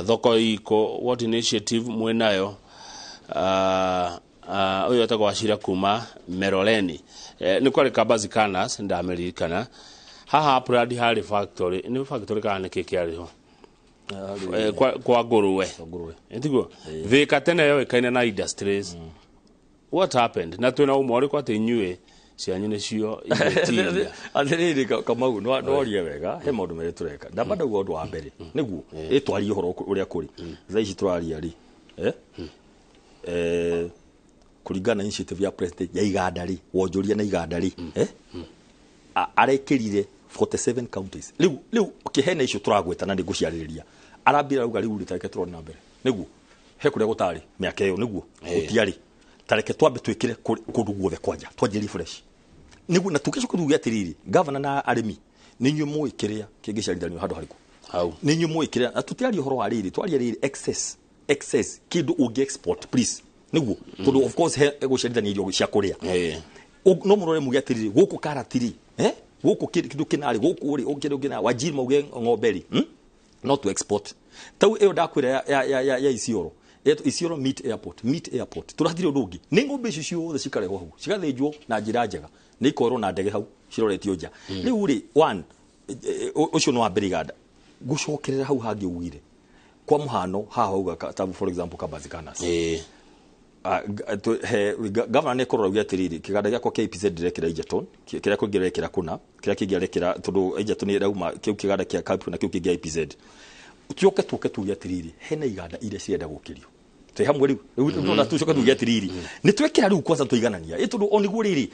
Speaker 1: thoko iko, what initiative mwĩnayo? Ũyũ etagwo Acira kuma Meroleni. Nĩ kwarĩ Kabazi Canas, ndameririkana haha Upland harĩ factory, nĩ factory kana nĩkĩ kĩarĩ ho? Kwa ngũrwe.
Speaker 2: Ngũrwe.
Speaker 1: Tiguo Thika tene yoĩkaine na industries. What happened? Na twĩna ũmwe ũrĩkũ atĩ inyuĩ Cianyu nĩcio igwĩtiria.
Speaker 2: Atĩrĩrĩ Kamau, nĩwaria wega, he maũndũ merĩ tũreka. Ndamba ndauga ũndũ wa mbere nĩguo ĩtwarie ũhoro ũrĩa kũrĩ thaa ici tũraria rĩ, kũringana na initiative ya president ya iganda rĩ, wonjoria na iganda rĩ, arekĩrire 47 counties. Rĩu kĩhena icio tũragweta na nĩngũciarĩrĩria, arambira auga rĩu rĩ, tareke tũrore na mbere nĩguo he kũrĩa gũtarĩ mĩaka ĩyo nĩguo gũtiarĩ, tareke twambe twĩkĩre kũndũ guothe kwanja twanjĩrie fresh nĩguo, na tũgĩcoka tuge atĩrĩrĩ, gavana na arĩmi nĩ inyuĩ mũĩ kĩrĩa kĩngĩciarithanio handũ harĩkũ.
Speaker 1: Hau.
Speaker 2: Nĩ inyuĩ mũĩ kĩrĩa, na tũtiaria ũhoro wa rĩrĩ, twaria rĩrĩ excess kĩndũ ũngĩ export please, nĩguo tondũ of course he gũciarithania irio cia kũrĩa. No mũrore muge atĩrĩrĩ, gũkũ karati rĩ, gũkũ kĩndũ kĩnarĩ gũkũ rĩ, kĩndũ kĩna Wajir mauge ng'ombe rĩ, Not to export tau ĩyo ndakwĩra ya Isiolo. Ĩtwo Isiolo Meat Airport, Meat Airport tũrathire ũndũ ũngĩ nĩ ng'ombe icio ciothe cikarehwo hau, cigathĩnjwo na njĩra njega, nĩ ikorwo na ndege hau ciroretio nja. Rĩu rĩ, one ũcio nĩ wa mbere iganda gũcokerera hau hangĩ ugire kwa mũhano haha uga ta for example Kabazi Canas. Governor nĩ ekorwo auge atĩrĩrĩ, kĩganda gĩakwa kĩa EPZ ndĩrekĩra Egerton, kĩrĩa kĩngĩ arekĩra kũna, kĩrĩa kĩngĩ arekĩra tondũ Egerton ĩrauma kĩu kĩganda kĩa Capital na kĩu kĩngĩ EPZ. Tuoke tuge atĩrĩrĩ, hena iganda iria cirenda gũkĩrio twĩ hamwe rĩu rĩu no tucoke tuge atĩrĩrĩ, nĩ twekĩra rĩu kwanza tũiganania ĩ tondũ o nĩguo rĩrĩ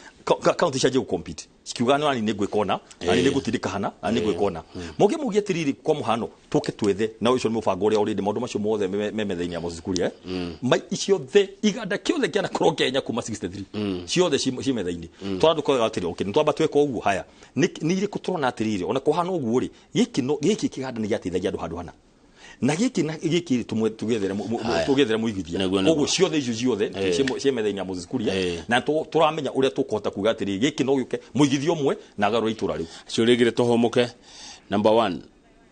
Speaker 2: county cianjie gũcompete cikiuga nani nĩ ngwĩka ũna, nani nĩ ngũtindĩka hana, nani nĩ ngwĩka ũna. Mũngĩ muge atĩrĩrĩ, kwa mũhano tũke twethe na ũcio nĩ mũbango ũrĩa already maũndũ macio mothe me metha-inĩ ya Moses Kuria, ma ciothe iganda kĩothe kĩanakorwo Kenya kuma 63 ciothe ci metha-inĩ. Tũrandũkoga atĩrĩ, okay, nĩ twamba tweka ũguo, haya nĩ irĩkũ tũrona atĩrĩrĩ, ona kũhana ũguo rĩ, gĩkĩ no gĩkĩ kĩganda nĩ gĩateithagia andũ handũ hana na gĩkĩ na gĩkĩ tũgethere tũgethere mũigithia. Koguo ciothe icio ciothe ciĩ metha-inĩ ya Moses Kuria, na tũramenya ũrĩa tũkũhota kuga atĩrĩ, gĩkĩ no gĩũke mũigithia ũmwe na agarũre itũra rĩu.
Speaker 1: Ciũria igĩrĩ tũhũmũke. Number one,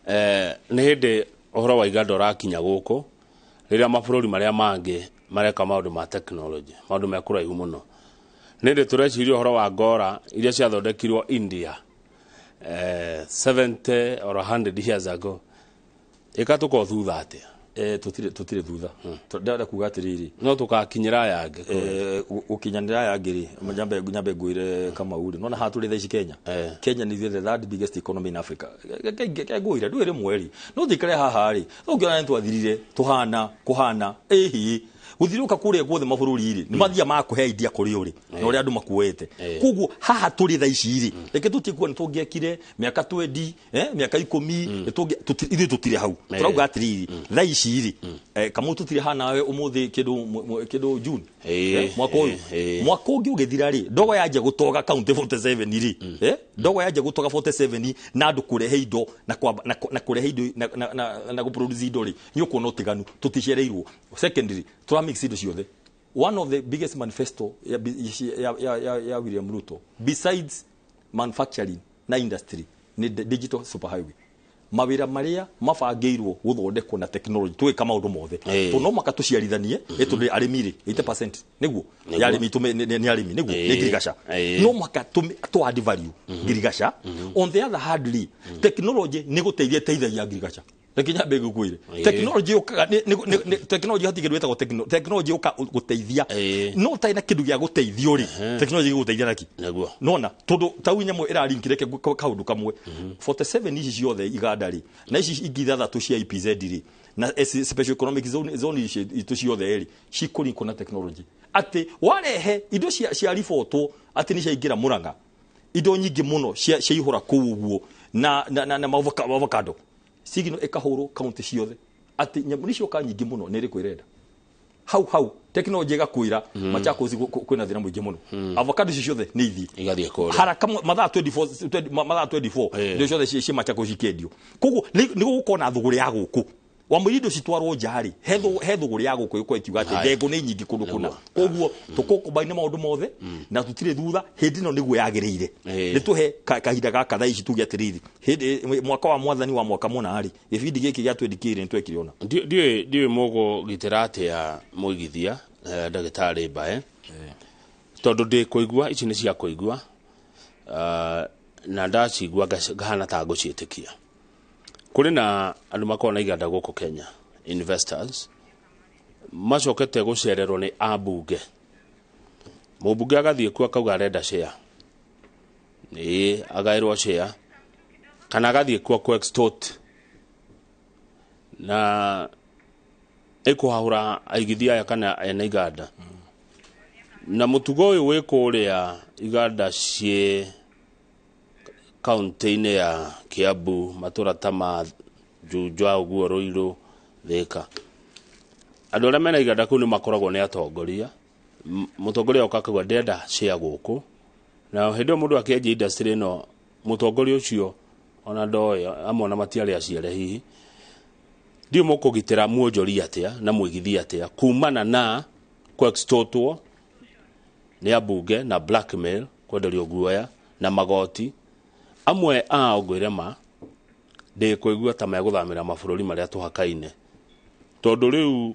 Speaker 1: nĩ hĩndĩ ũhoro wa iganda ũrakinya gũkũ rĩrĩa mabũrũri marĩa mangĩ mareka maũndũ ma technology, maũndũ me kũraihu mũno. Nĩ hĩndĩ tũreciria ũhoro wa ngora iria ciathondekirwo India 70 or 100 years ago, ĩka tũkorwo thutha atĩa?
Speaker 2: Tũtirĩ thutha. Ndĩrenda kuga atĩrĩrĩ,
Speaker 1: no tũgakinyĩra aya angĩ.
Speaker 2: Gũkinyanĩra aya angĩ rĩ, nyambe ngwĩre Kamau rĩ, nona haha tũrĩ thaa ici Kenya. Kenya nĩ the third biggest economy in Africa. Ke ngwĩre ndũĩ rĩmwe rĩ, no thikare haha rĩ, ũngĩona nĩ twathirire tũhana kũhana ĩhi gũthiũrũrũka kũrĩa guothe mabũrũri rĩ, nĩ mathiaga makũhe idea kũrĩ ũrĩ na ũrĩa andũ makuoete. Koguo haha tũrĩ thaa ici rĩ, reke tũtie kuga nĩ tũngĩekire mĩaka 20, mĩaka 10, ithuĩ tũtirĩ hau. Tũrauga atĩrĩrĩ, thaa ici rĩ, Kamau tũtirĩ haha nawe ũmũthĩ kĩndũ June, mwaka ũyũ. Mwaka ũngĩ ũgĩthira rĩ, ndogo yanjia gũtoga county 47 rĩ, ndogo yanjia gũtoga 47 na andũ kũrehe indo na kwamba, na kũrehe indo na gũproduce indo rĩ, nĩ ũkuona ũtiganu, tũticereirwo. Secondary, tũramix indo ciothe. One of the biggest manifesto ya William Ruto, besides manufacturing na industry, nĩ digital superhighway. Mawĩra marĩa mabangĩirwo gũthondekwo na technology, twĩka maũndũ mothe. Tondũ no mũhaka tũciarithanie, tondũ arĩmi rĩ, 80% nĩguo ya arĩmi nĩ arĩmi nĩguo nĩ ngirigaca. No mũhaka tũ add value ngirigaca. On the other hand rĩ, technology nĩ gũteithia ĩteithagia ngirigaca. Reke nyambe ngũkwĩre. Technology yũkaga, technology hatirĩ kĩndũ gĩtagwo technology yũka gũteithia. No ũtarĩ na kĩndũ gĩa gũteithio rĩ, technology ĩgũgũteithia naki? Nona, tondũ tau nyamũ ĩrarinkire reke kaũndũ kamwe. 47 ici ciothe iganda rĩ, na ici ingĩ ithathatũ cia EPZ rĩ, na special economic zone ici itũ ciothe rĩ, cikũrinkwo na technology. Atĩ warehe indo cia ribotwo atĩ nĩ ciaingĩra Murang'a, indo nyingĩ mũno ciaihũra kũu ũguo na avocado. Signal ĩkahũrwo county ciothe atĩ nyamũ nĩcioka nyingĩ mũno nĩ ĩrĩkũ ĩrenda. Hau hau technology ĩgakwĩra Machakos kwĩna thĩna mũingĩ mũno. Avocado icio ciothe nĩ ithiĩ.
Speaker 1: Igathiĩ kũrĩa.
Speaker 2: Haraka mathaa 24, mathaa 24, indo ciothe ci Machakos cikĩendio. Koguo nĩ gũgũkorwo na thũgũrĩ ya gũkũ. Wamũira indo citwarwo nja rĩ, he thũgũrĩ ya gũkũ ĩgũkorwo ĩkiuga atĩ ndengũ nĩ nyingĩ kũndũ kũna. Koguo tũkũkombaine maũndũ mothe na tũtirĩ thutha, hĩndĩ ĩno nĩguo yagĩrĩire. Nĩ tũhe kahinda gaka thaa ici tuge atĩrĩrĩ, hĩndĩ mwaka wa mwathani wa mwaka mũna rĩ, gĩbindi gĩkĩ gĩa twendi kĩrĩ nĩ twekire ona.
Speaker 1: Ndiũĩ mũgũgitĩra atĩa mũigithia, ndagĩtarĩ Mbae. Tondũ ndĩ kũigua, ici nĩ cia kũigua, na ndacigua ngahana ta ngũciĩtĩkia. Kũrĩ na andũ makoragwo na iganda gũkũ Kenya, investors, macokete gũcererwo nĩ ambunge. Mũmbunge agathiĩ kuo akauga arenda share. Ĩĩ, agaĩrwo share kana agathiĩ kuo ku extort na ĩkũhahũra aigithia aya kana ene iganda. Na mũtugo ũyũ wĩ kũrĩa iganda ciĩ kaunti-inĩ ya Kiambu, matũra ta ma Juja ũguo, Ruiru, Thika. Andũ arĩa mena iganda kũu nĩ makoragwo nĩ atongoria. Mũtongoria oka akauga ndĩrenda share gũkũ, na hĩndĩ ĩyo mũndũ akĩanjia industry ĩno, mũtongoria ũcio ona ndoĩ amwe ona matiarĩ aciare hihi. Ndiũ mũkũgitĩra muonjoria atĩa na mũigithia atĩa kumana na kũextortwo nĩ ambunge na blackmail, kwenderio guoya na magoti? Amwe ao ngwĩre ma ndĩkũigua ta megũthamĩra mabũrũri marĩa tũhakaine, tondũ rĩu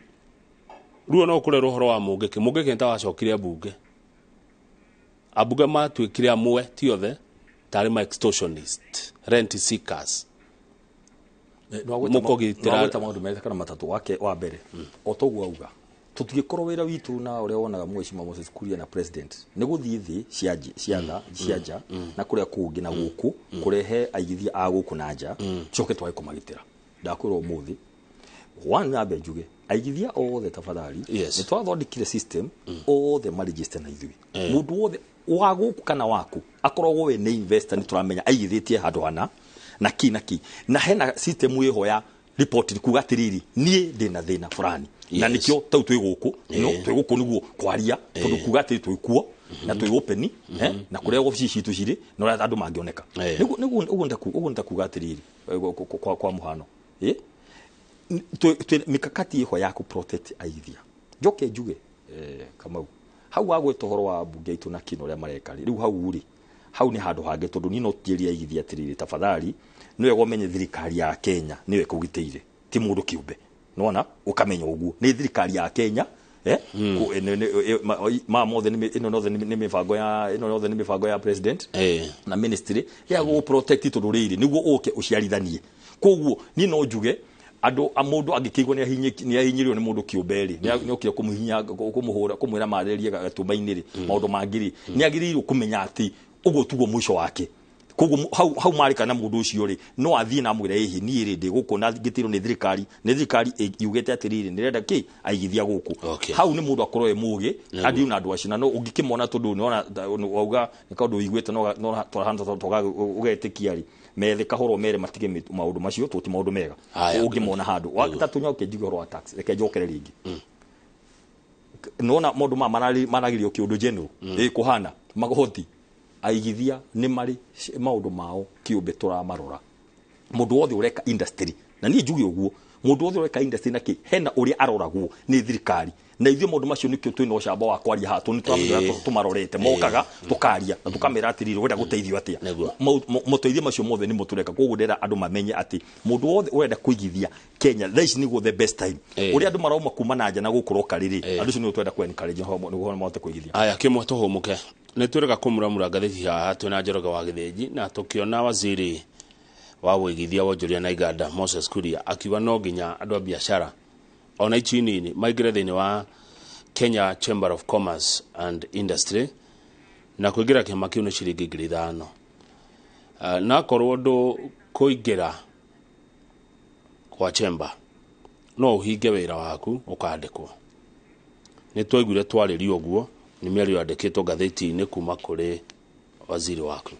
Speaker 1: ruo no kũrerwo ũhoro wa Mũngĩkĩ. Mũngĩkĩ nĩ ta wacokire mbunge, ambunge matuĩkire amwe, ti othe, tarĩ ma extortionist, rent seekers. Mũkũgitĩra-
Speaker 2: Nwagwĩta maũndũ merĩ kana matatũ. Wake wa mbere, o toguo auga, tũtingĩkorwo wĩra witũ na ũrĩa wonaga Mheshimiwa Moses Kuria na president nĩ gũthiĩ thĩ cia cia tha cia nja na kũrĩa kũngĩ na gũkũ kũrehe aigithia a gũkũ na nja, coke twage kũmagitĩra. Ndakwĩra ũmũthĩ, one, nambe njuge aigithia othe tafadhali, nĩ twathondekire system othe maregister na ithuĩ. Mũndũ wothe wa gũkũ kana waku akoragwo we nĩ investor, nĩ tũramenya aigithĩtie handũ hana na ki na ki, na hena system ĩho ya report kuga atiriri, niĩ ndĩna thĩna fulani, na nikĩo tau twĩ gũkũ no twĩ gũkũ nĩguo kwaria, tondũ kuga atĩ twĩ kuo na twĩ open, na kũrĩa obici citũ cirĩ na ũrĩa andũ mangĩoneka. Nĩguo ũguo nĩtakuga atĩrĩrĩ, kwa mũhano, mikakati ĩho ya kũ protect aigithia. Njoke njuge, Kamau, hau wagweta ũhoro wa mbunge aitũ na kino ũrĩa mareka rĩ, rĩu hau rĩ, hau nĩ handũ hangĩ, tondũ niĩ no njĩrie aigithia atĩrĩrĩ, tafadhali, nĩ wega ũmenye thirikari ya Kenya nĩyo ĩkũgitĩire, ti mũndũ kĩũmbe. Nona ũkamenya ũguo nĩ thirikari ya Kenya, ma mothe ĩno yothe nĩ mĩbango ya ĩno yothe nĩ mĩbango ya president na ministry ya gũ protect, tondũ rĩrĩ nĩguo ũke ũciarithanie. Koguo niĩ no njuge andũ mũndũ angĩkĩigua nĩ ahinyĩrĩrio nĩ mũndũ kĩũmbe rĩ, nĩ okire kũmũhinya, kũmũhũra, kũmwĩra marĩrie gatũmba-inĩ rĩ, maũndũ mangĩ rĩ, nĩ agĩrĩirwo kũmenya atĩ ũguo tuguo mũico wake. Koguo hau marĩ kana mũndũ ũcio rĩ, no athiĩ na amwĩre, ĩhĩ, niĩ rĩ, ndĩ gũkũ na ngĩtĩrwo nĩ thirikari, nĩ thirikari yugĩte atĩrĩrĩ, nĩrenda kĩ aigithia gũkũ. Hau nĩ mũndũ akorwo e mũgĩ athiĩ na andũ acio, na no ũngĩkĩmona, tondũ nĩwona wauga nĩ kaũndũ ũiguĩte no twahana tũgetĩkia rĩ, methe kahoro mere matige maũndũ macio, tondũ ti maũndũ mega.
Speaker 1: Haya.
Speaker 2: Ũngĩmona handũ wa gatatũ, nyoke njuge ũhoro wa tax. Reke njokere rĩngĩ. Nona maũndũ maya maragĩrio kĩũndũ general ĩ kũhana magoti, aigithia nĩ marĩ maũndũ mao kĩũmbe tũramarora. Mũndũ wothe ũreka industry, na niĩ njuge ũguo, mũndũ wothe ũreka industry na kĩ, hena ũrĩa aroragwo nĩ thirikari, na ithuĩ maũndũ macio nĩkĩo twĩna ũcamba wa kwaria haha, tondũ nĩ tũmarorete, mokaga tũkaria na tũkamera atĩrĩrĩ, ũrenda gũteithio atĩa? Moteithio macio mothe nĩmo tũreka. Koguo ndĩrenda andũ mamenye atĩ mũndũ wothe ũrenda kũigithia Kenya thaa ici nĩguo the best time. Ũrĩa andũ marauma kuma na nja na gũkũ roka rĩrĩ, andũ acio nĩo twenda kũ encourage nĩguo mahote kũigithia.
Speaker 1: Aya, kĩmwe tũhũmũke, nĩ twĩrĩga kũmuramura ngathĩti haha twĩna Njoroge wa Gĩthĩnji, na tũkĩona waziri wa wĩigithia, wonjoria na iganda Moses Kuria akiuga no nginya andũ a biacara ona ici nini maingĩre thĩinĩ wa Kenya Chamber of Commerce and Industry, na kũingĩra kĩama kĩu nĩ ciringi 5,000. Na akorwo ndũ kũingĩra kwa chamber no ũhinge wĩra waku ũkandĩkwo. Nĩ twaiguire twarĩrio ũguo, nĩ mĩario yandĩkĩtwo ngathĩti-inĩ kuma kũrĩ waziri waku.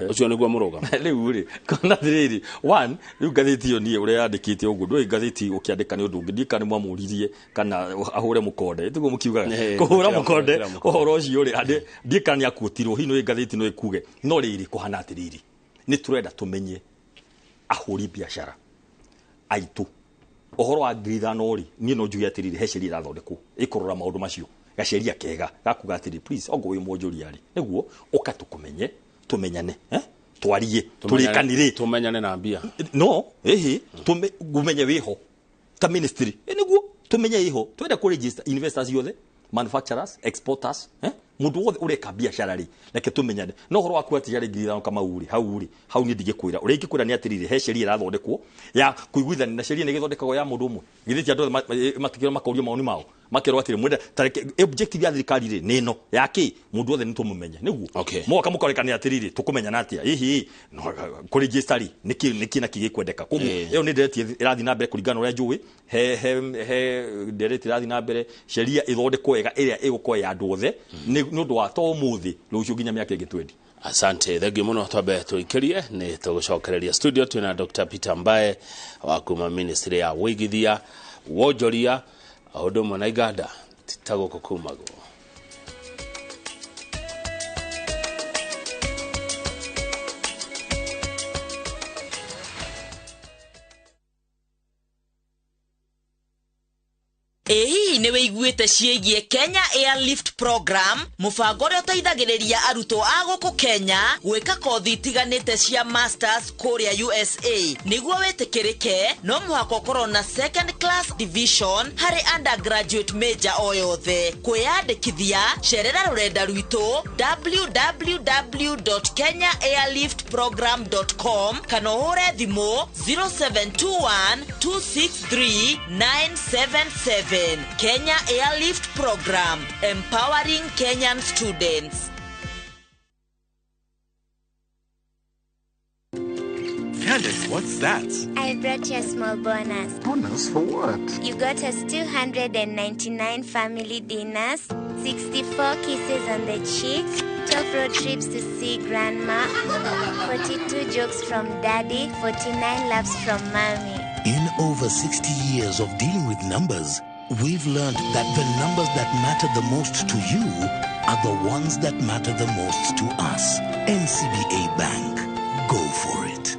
Speaker 1: Ũcio nĩguo mũrũgamo?
Speaker 2: Rĩu rĩ, kona atĩrĩrĩ, one, rĩu ngathĩti ĩyo niĩ ũrĩa yandĩkĩte ũguo, ndũĩ ngathĩti ũkĩandĩka nĩ ũndũ ũngĩ. Ndiũĩ kana nĩ mwamũririe kana ahũre mũkonde, tiguo mũkiugaga? Kũhũra mũkonde.
Speaker 1: Kĩra mũkonde.
Speaker 2: Ũhoro ũcio rĩ, ndiũĩ kana nĩ akuotirwo hihi, nĩ ngathĩti no ĩkuge. No rĩrĩ, kũhana atĩrĩrĩ, nĩ tũrenda tũmenye ahũri biacara aitũ. Ũhoro wa 5,000 rĩ, niĩ no njuge atĩrĩrĩ, he sheria ĩrathondekwo ĩkũrora maũndũ macio, gaceria kega gakuga atĩrĩ, please, ongo wĩ mwonjoria rĩ, nĩguo ũka tũkũmenye, tũmenyane, twarie, tũrĩkanĩre.
Speaker 1: Tũmenyane na mbia.
Speaker 2: No ĩhĩ, ngũmenye wĩho ta ministry, nĩguo tũmenye ĩho twenda kũ register investors yothe, manufacturers, exporters, mũndũ wothe ũreka biacara rĩ, reke tũmenyane. No ũhoro waku atĩ yarĩ 5,000, Kamau rĩ, hau rĩ, hau niĩ ndingĩkwĩra. Ũrĩa ingĩkwĩra nĩ atĩrĩrĩ, he sheria ĩrathondekwo ya kũiguithania, na sheria nĩ ĩgĩthondekagwo ya mũndũ ũmwe, githĩ ti andũ othe matikĩrwo makorio mawoni mao? Makerwo atĩrĩ mwenda tareke objective ya thirikari rĩ nĩ ĩno yake mũndũ wothe nĩ tũmũmenye nĩguo. Moka mũkorekane atĩrĩrĩ tũkũmenyana atĩa hihi kũ register rĩ nĩkĩ na kĩ gĩkwendeka. Koguo ĩyo nĩ ndereti ĩrathiĩ na mbere kũringana na ũrĩa njũĩ, he ndereti ĩrathiĩ na mbere, sheria ĩthondekwo wega ĩrĩa ĩgũkorwo ya andũ othe nĩ ũndũ wa to ũmũthĩ rũciũ nginya mĩaka ĩngĩ 20.
Speaker 1: Asante, thengiũ mũno. Twambe tũikĩrie nĩ tũgũcokereria studio twĩna Dr. Peter Mbae wa kuma ministry ya wĩigithia, wonjoria o ũndũ ũmwe na iganda ta gũkũ kumagwo.
Speaker 3: Ĩ hihi nĩ wĩiguĩte ciĩgiĩ Kenya Airlift Program, mũbango ũrĩa ũteithagĩrĩria arutwo a gũkũ Kenya gwĩka kothi itiganĩte cia masters kũrĩa USA? Nĩguo wĩtĩkĩrĩke no mũhaka ũkorwo na second class division harĩ undergraduate major o yothe. Kwĩyandĩkithia, cerera rũrenda rwitũ www.kenyaairliftprogram.com kana ũhũre thimũ 0721 263 977. Kenya Airlift Program, empowering Kenyan students.
Speaker 4: Candace, what's that?
Speaker 5: I brought you a small bonus.
Speaker 4: Bonus for what?
Speaker 5: You got us 299 family dinners, 64 kisses on the cheek, 12 road trips to see grandma, 42 jokes from daddy, 49 laughs from mommy.
Speaker 6: In over 60 years of dealing with numbers, we've learned that the numbers that matter the most to you are the ones that matter the most to us. NCBA Bank. Go for it.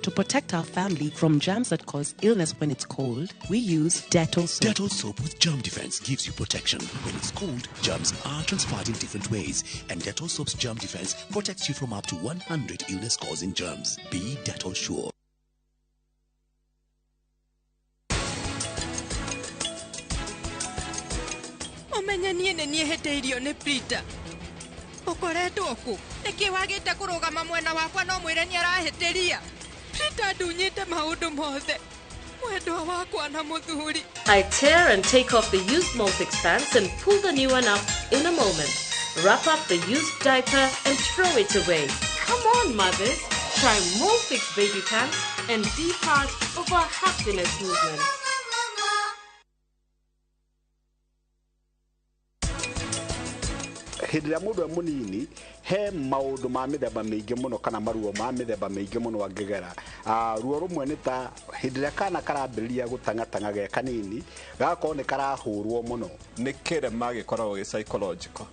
Speaker 7: To protect our family from germs that cause illness when it's cold, we use Dettol soap.
Speaker 6: Dettol soap with germ defense gives you protection. When it's cold, germs are transferred in different ways, and Dettol soap's germ defense protects you from up to 100 illness-causing germs. Be Dettol sure.
Speaker 8: Ũmenye niĩ nĩ niĩ hĩtĩirio nĩ Peter. Ũkoretwo kũ? Nĩkĩ wagĩte kũrũgama mwena wakwa no mwĩre nĩ arahĩtĩria? Peter ndunyĩte maũndũ mothe. Mwendwa wakwa na mũthuri.
Speaker 9: I tear and take off the used Molfix pants and pull the new one up in a moment. Wrap up the used diaper and throw it away. Come on, mothers. Try Molfix baby pants and be part of our happiness movement.
Speaker 10: Hĩndĩ ĩrĩa mũndũ e mũnini he maũndũ ma mĩthemba mĩingĩ mũno kana maruo ma mĩthemba mĩingĩ mũno angĩgera. Ruo rũmwe nĩ ta hĩndĩ ĩrĩa kana karambĩrĩria gũtang'atang'a ge kanini gagakorwo nĩ karahũrwo mũno.
Speaker 11: Nĩ kĩrema gĩkoragwo gĩ psychological,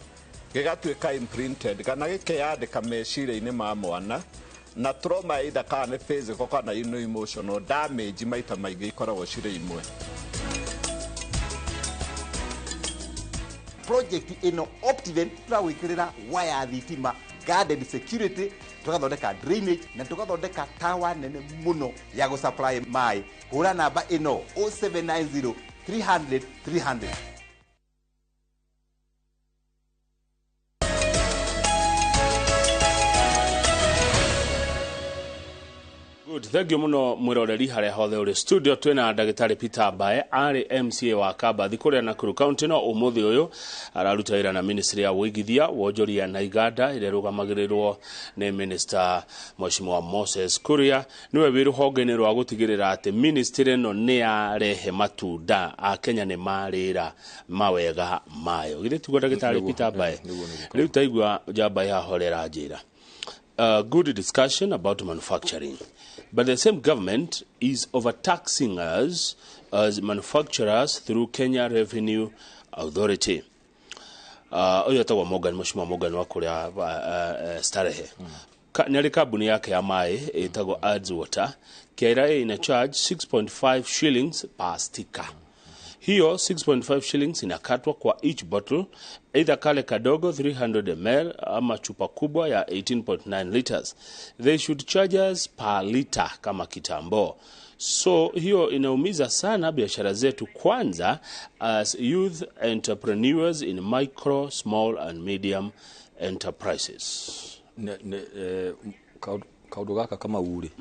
Speaker 11: gĩgatuĩka imprinted kana gĩkeyandĩka meciria-inĩ ma mwana, na trauma either kana nĩ physical kana nĩ emotional damage maita maingĩ ikoragwo cirĩ imwe.
Speaker 12: Project ino Optiven turawikirira waya thitima, garden security, tugathondeka drainage na tugathondeka tower nene muno ya go supply mai. Hura namba ino 0790 300 300.
Speaker 1: Good, thank you muno mwiroreri haria hothe uri studio twina ndagitari Peter Mbae ari MCA wa Kabathi kuria Nakuru County no umuthi uyu araruta wira na ministry ya wĩigithia, wonjoria na iganda ĩrĩa ĩrũgamagĩrĩrwo nĩ minister Mheshimiwa Moses Kuria niwe wĩ rũhonge-inĩ rwa gũtigĩrĩra atĩ ministry ĩno nĩ yarehe matunda a Kenya nĩ marĩra mawega mayo. Githĩ tiguo ndagĩtarĩ Peter Mbae? Rĩu taigua njamba ya horera njĩra. Good discussion about manufacturing. But the same government is overtaxing us as manufacturers through Kenya Revenue Authority. Ũyũ etagwo Morgan, Mheshimiwa Morgan wa kũrĩa Starehe. Nĩ arĩ kambuni yake ya maĩ ĩtagwo Ads Water. KRA ina charge 6.5 shillings per sticker. Hiyo 6.5 shillings inakatwa kwa each bottle, either kale kadogo 300 ml ama chupa kubwa ya 18.9 liters. They should charge us per liter kama kitambo. So hiyo inaumiza sana biashara zetu, kwanza as youth entrepreneurs in micro, small and medium enterprises.
Speaker 2: Kaundu gaka kama uri.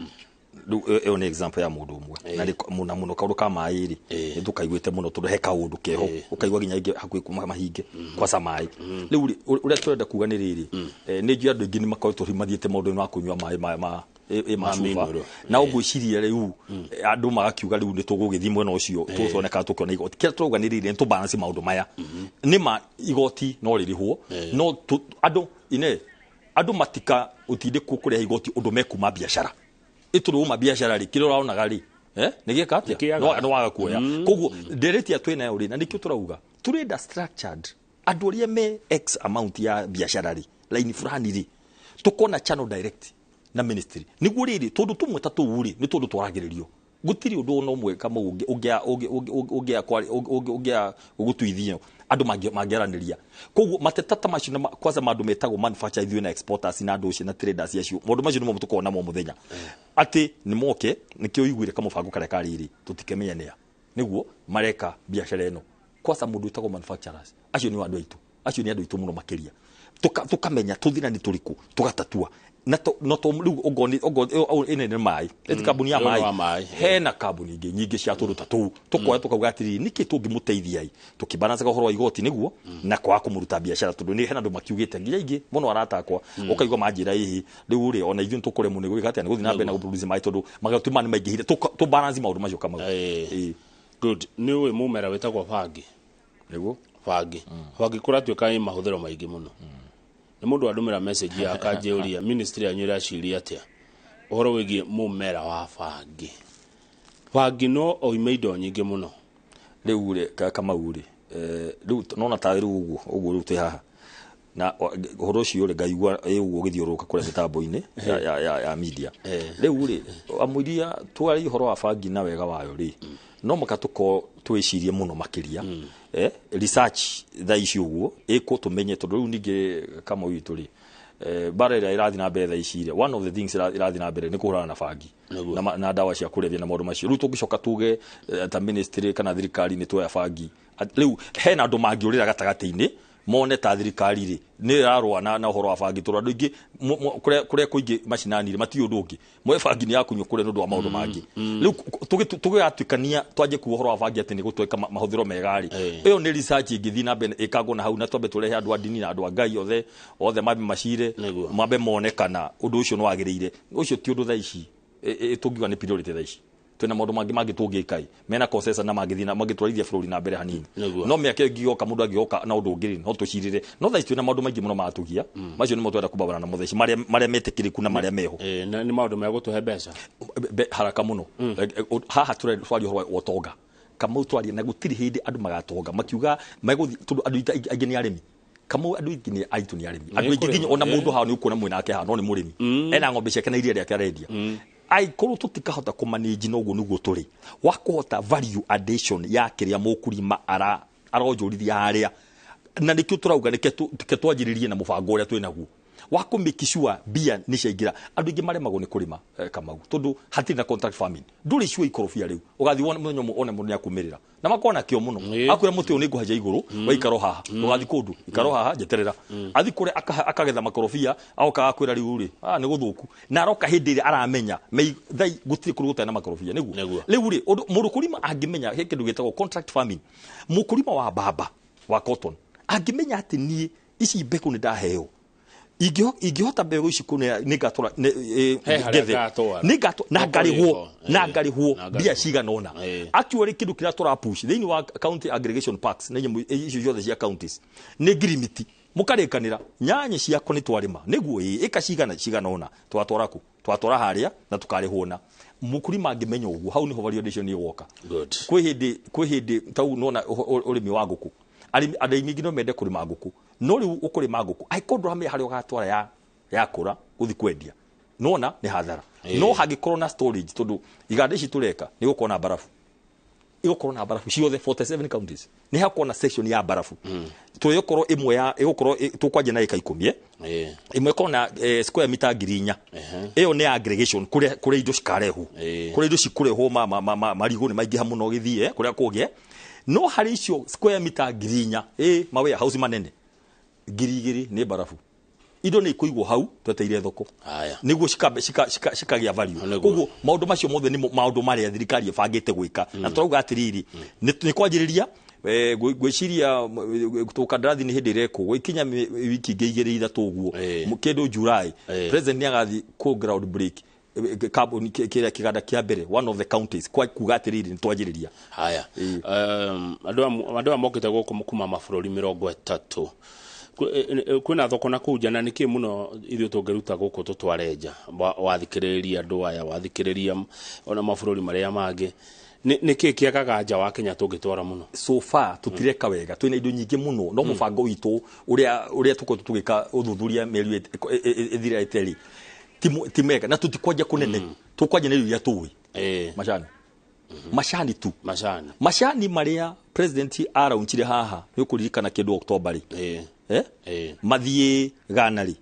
Speaker 2: Rĩu ĩyo nĩ example ya mũndũ ũmwe na nĩ mũno mũno kaũndũ ka maĩ rĩ, nĩ tũkaiguĩte mũno tondũ he kaũndũ keho ũkaigua nginya ingĩ hakuhĩ kuma mahinge kwaca maĩ. Rĩu rĩ, ũrĩa tũrenda kuga nĩ rĩrĩ, nĩ njũĩ andũ aingĩ nĩ makoretwo rĩu mathiĩte maũndũ-inĩ ma kũnyua maĩ maya ma ma
Speaker 1: Ma
Speaker 2: cuba,
Speaker 1: mineral.
Speaker 2: na ũngwĩciria rĩu andũ magakiuga rĩu nĩ tũgũgĩthiĩ mwena ũcio tũconeka tũkĩona igoti. Kĩrĩa tũrauga nĩ rĩrĩ, nĩ tũbalance maũndũ maya. Nĩ ma igoti no rĩrĩhwo, no andũ ine andũ matika ũtindĩkwo kũrĩha igoti ũndũ mekuma biacara ĩtũrĩ uma biacara rĩ, kĩrĩa ũraonaga rĩ, nĩ gĩka atĩa?
Speaker 1: Nĩkĩaga.
Speaker 2: Nĩ waga kuoya. Koguo nderetia twĩnayo rĩ, na nĩkĩo tũrauga tũrenda structured andũ arĩa me x amount ya biacara rĩ, line fulani rĩ, tũkona channel direct na ministry nĩguo rĩrĩ, tondũ tũmwe ta tũu rĩ, nĩ tũndũ twaragĩrĩrio. Gũtirĩ ũndũ ona ũmwe kama ũngĩa gũtuithio andũ mangĩaranĩria. Koguo mateta ta macio na kwanza mandũ metagwo manufacturer, ithuĩ na exporters na andũ ũcio na traders acio, maũndũ macio nĩmo tũkoragwo namo mũthenya atĩ nĩ moke. Nĩkĩo ũiguire kamũbango karĩa karĩrĩ tũtikĩmenyanĩa nĩguo mareka biacara ĩno. Kwanza mũndũ wĩtagwo manufacturers, acio nĩ andũ aitũ, acio nĩ andũ aitũ mũno makĩria. Tũkamenya tũthĩna nĩ tũrĩkũ, tũgatatua na no to rĩu ongoni ĩno nĩ maĩ ĩti kambuni ya
Speaker 1: Ĩyo nĩ wa
Speaker 2: maĩ
Speaker 1: maĩ,
Speaker 2: hena kambuni ingĩ nyingĩ cia tũndũ ta tũu tũkoya tũkauga atĩrĩrĩ, nĩkĩ tũngĩmũteithia ĩ tũkĩbalancaga ũhoro wa igoti nĩguo na kwaga kũmũruta biacara, tondũ nĩ hena andũ makiugĩte nginya aingĩ mũno arata akwa ũkaigua manjĩra ĩhĩ rĩu rĩ, ona ithuĩ nĩtũkũremwo nĩ gwĩka atĩa, nĩ gũthiĩ na mbere na gũproduce maĩ tondũ magoti maya nĩ maingĩhire. Tũbalance maũndũ macio kamau. Ĩĩ.
Speaker 1: Good. Nĩ ũĩ mũmera wĩtagwo bangi?
Speaker 2: Nĩguo.
Speaker 1: Bangi kũratuĩka ĩ mahũthĩro maingĩ mũno. Nĩ mũndũ andũmĩra message ya akanjĩũria ministry yanyu ĩraciria atĩa ũhoro wĩgiĩ mũmera wa bangi. Bangi no oime indo nyingĩ mũno.
Speaker 2: Rĩu rĩ, kamau rĩ, rĩu nona ta rĩu ũguo ũguo rĩu twĩ haha na ũhoro ũcio rĩ, ngaigua ĩ ũguo ũgĩthiũrũrũka kũrĩa mĩtambo-inĩ ya media. Rĩu rĩ, amũiria twarie ũhoro wa bangi na wega wayo rĩ, no mũka tũkorwo twĩcirie mũno makĩria, research thaa ici ũguo ĩkwo tũmenye, tondũ rĩu ningĩ kamau witũ rĩ, bara ĩrĩa ĩrathiĩ na mbere thaa ici rĩ, one of the things ĩrathiĩ na mbere nĩ kũhũrana na bangi na ndawa cia kũrebia na maũndũ macio. Rĩu tũngĩcoka tuge ta ministry kana thirikari nĩ tuoya bangi, rĩu hena andũ mangĩũrĩra gatagatĩ-inĩ mone ta thirikari rĩ nĩ ĩrarũa na ũhoro wa bangi, tondũ andũ aingĩ kũrĩa kũingĩ macinani rĩ matiũĩ ũndũ ũngĩ, moe bangi nĩ ya kũnyua kũrĩa nĩ ũndũ wa maũndũ mangĩ. Rĩu tũgĩgatuĩkania twanjie kuga ũhoro wa bangi atĩ nĩ gũtwĩka mahũthĩro mega rĩ, ĩyo nĩ research ĩngĩthiĩ na mbere ĩkagwo na hau, na twambe tũrehe andũ a ndini na andũ a Ngai othe othe mambe macire, mambe mone kana ũndũ ũcio nĩ wagĩrĩire. Ũcio ti ũndũ thaa ici tũngiuga nĩ priority. Thaa ici twĩna maũndũ mangĩ mangĩ tũngĩka ĩ mena consensus na mangĩthiĩ na mangĩtwarithia bũrũri na mbere hanini. No mĩaka ĩyo ĩngĩgoka, mũndũ angĩgoka na ũndũ ũngĩ rĩ, no tũcirĩre, no thaa ici twĩna maũndũ maingĩ mũno maratũgia. Macio nĩmo twenda kũbabana namo thaa ici, marĩa metĩkĩrĩku na marĩa meho.
Speaker 1: Na nĩ maũndũ megũtũhe mbeca
Speaker 2: haraka mũno. Haha tũraria ũhoro wa ũtonga kamau, twaria na gũtirĩ hĩndĩ andũ magatonga makiuga megũthiĩ, tondũ andũ aingĩ nĩ arĩmi kamau, andũ aingĩ nĩ aitũ nĩ arĩmi, andũ aingĩ nginya ona mũndũ haha nĩ ũkuona mwĩnake haha no nĩ mũrĩmi, ena ng'ombe ciake na iria rĩake arendia. Angĩkorwo tũtikahota kũmanage na ũguo nĩguo tũrĩ wa kũhota value addition ya kĩrĩa mũkũrima aronjorithia harĩa, na nĩkĩo tũrauga nĩke twanjĩrĩrie na mũbango ũrĩa twĩ naguo wa kũ make sure mbia nĩ ciaingĩra. Andũ aingĩ maremagwo nĩ kũrĩma, kamau, tondũ hatirĩ na contract farming. Ndũrĩ sure ikorobia rĩu ũgathiĩ wone mũthenya ũmwe one mũndũ nĩ akumĩrĩra na makorwo na kĩo mũno, akwĩra mũtĩ ũyũ nĩ ngũhaica igũrũ, we ikaro haha, ndũgathiĩ kũndũ, ikaro haha njeterera. Athi kũrĩa akagetha makorobia, agoka agakwĩra rĩu rĩ, nĩ gũthũku, na aroka hĩndĩ ĩrĩa aramenya thai gũtirĩ kũndũ gũtarĩ na makorobia. Nĩguo rĩu rĩ, ũndũ mũndũ kũrima angĩmenya he kĩndũ gĩtagwo contract farming, mũkũrima wa mbamba wa cotton angĩmenya atĩ niĩ ici mbegũ nĩ ndaheo, ingĩhota mbegũ ici kũnea nĩ ngatwara
Speaker 1: He harĩa
Speaker 2: ngethe.
Speaker 1: ngatwara.
Speaker 2: Nĩ ngatwara na
Speaker 1: Thoko
Speaker 2: ngarĩhwo
Speaker 1: ĩho.
Speaker 2: na ngarĩhwo
Speaker 1: Na
Speaker 2: mbia
Speaker 1: ngarĩhwo.
Speaker 2: cigana ũna. Actually kĩndũ kĩrĩa tũra push thĩinĩ wa county aggregation parks na nyamũ icio ciothe cia counties nĩ ngirimiti, mũkarĩkanĩra nyanya ciakwa nĩ twarĩma nĩguo ĩ ĩka cigana cigana ũna, twatwara kũ, twatwara harĩa na tũkarĩhwo. Na mũkulima angĩmenya ũguo, hau nĩho value addition ĩgoka. Kwĩ hĩndĩ tau nona ũrĩmi wa ngũkũ, arĩmi andũ aingĩ no mende kũrĩma ngũkũ, no rĩu ũkũrĩma ngũkũ angĩkorwo ndũramenya harĩa ũgatwara ya yakũra gũthi kwendia, nona nĩ hathara. No hangĩkorwo na storage, tondũ iganda ici tũreka nĩ gũkorwo na mbarabu, igũkorwo na mbarabu ciothe 47 counties nĩ hakorwo na section ya mbarabu. Tũgũkorwo ĩmwe ya ĩgũkorwo tũkwanjia na ĩka 10, ĩmwe ĩkorwo na square mita 4,000. Ĩyo nĩ aggregation kũrĩa indo cikarehwo, kũrĩa indo cikũrehwo, marigũ nĩ maingĩha mũno gĩthiĩ, kũrĩa kũngĩ. No harĩ icio square mita 4,000 ĩ ma warehouse manene, 2,000 nĩ mbarabu. Indo nĩ ikũigwo hau tweteire thoko nĩguo cikagĩa value. Koguo maũndũ macio mothe nĩ maũndũ marĩa thirikari ĩbangĩte gwĩka, na tũrauga atĩrĩrĩ, nĩ kwanjĩrĩria gwĩciria tũkandarathi nĩ hĩndĩ ĩrekwo gwĩkinya wiki ingĩ igĩrĩ ithatũ ũguo kĩndũ July president nĩ agathiĩ kũ ground break kambuni kĩrĩa kĩganda kĩa mbere one of the counties kwa kuga atĩrĩrĩ nĩ twanjĩrĩria.
Speaker 1: Haya, andũ aya mokĩte gũkũ kuma mabũrũri 30, kwĩna thoko na kũu nja, na nĩkĩ mũno ithuĩ tũngĩruta gũkũ tũtware nja? Wathikĩrĩria andũ aya, wathikĩrĩria ona mabũrũri marĩa mangĩ, nĩkĩ kĩagaga nja wa Kenya tũngĩtwara mũno?
Speaker 2: So far tũtireka wega, twĩna indo nyingĩ mũno, no mũbango witũ ũrĩa tũkoretwo tũgĩka ũthuthuria mĩeri ĩthirĩte rĩ ti mega, na tũtikwanja kũnene, tũkwanja nĩ irio iria tũĩ. Macani macani tu macani marĩa president araunchire haha nĩ ũkũririkana kĩndũ October rĩ, mathiĩ Ghana rĩ,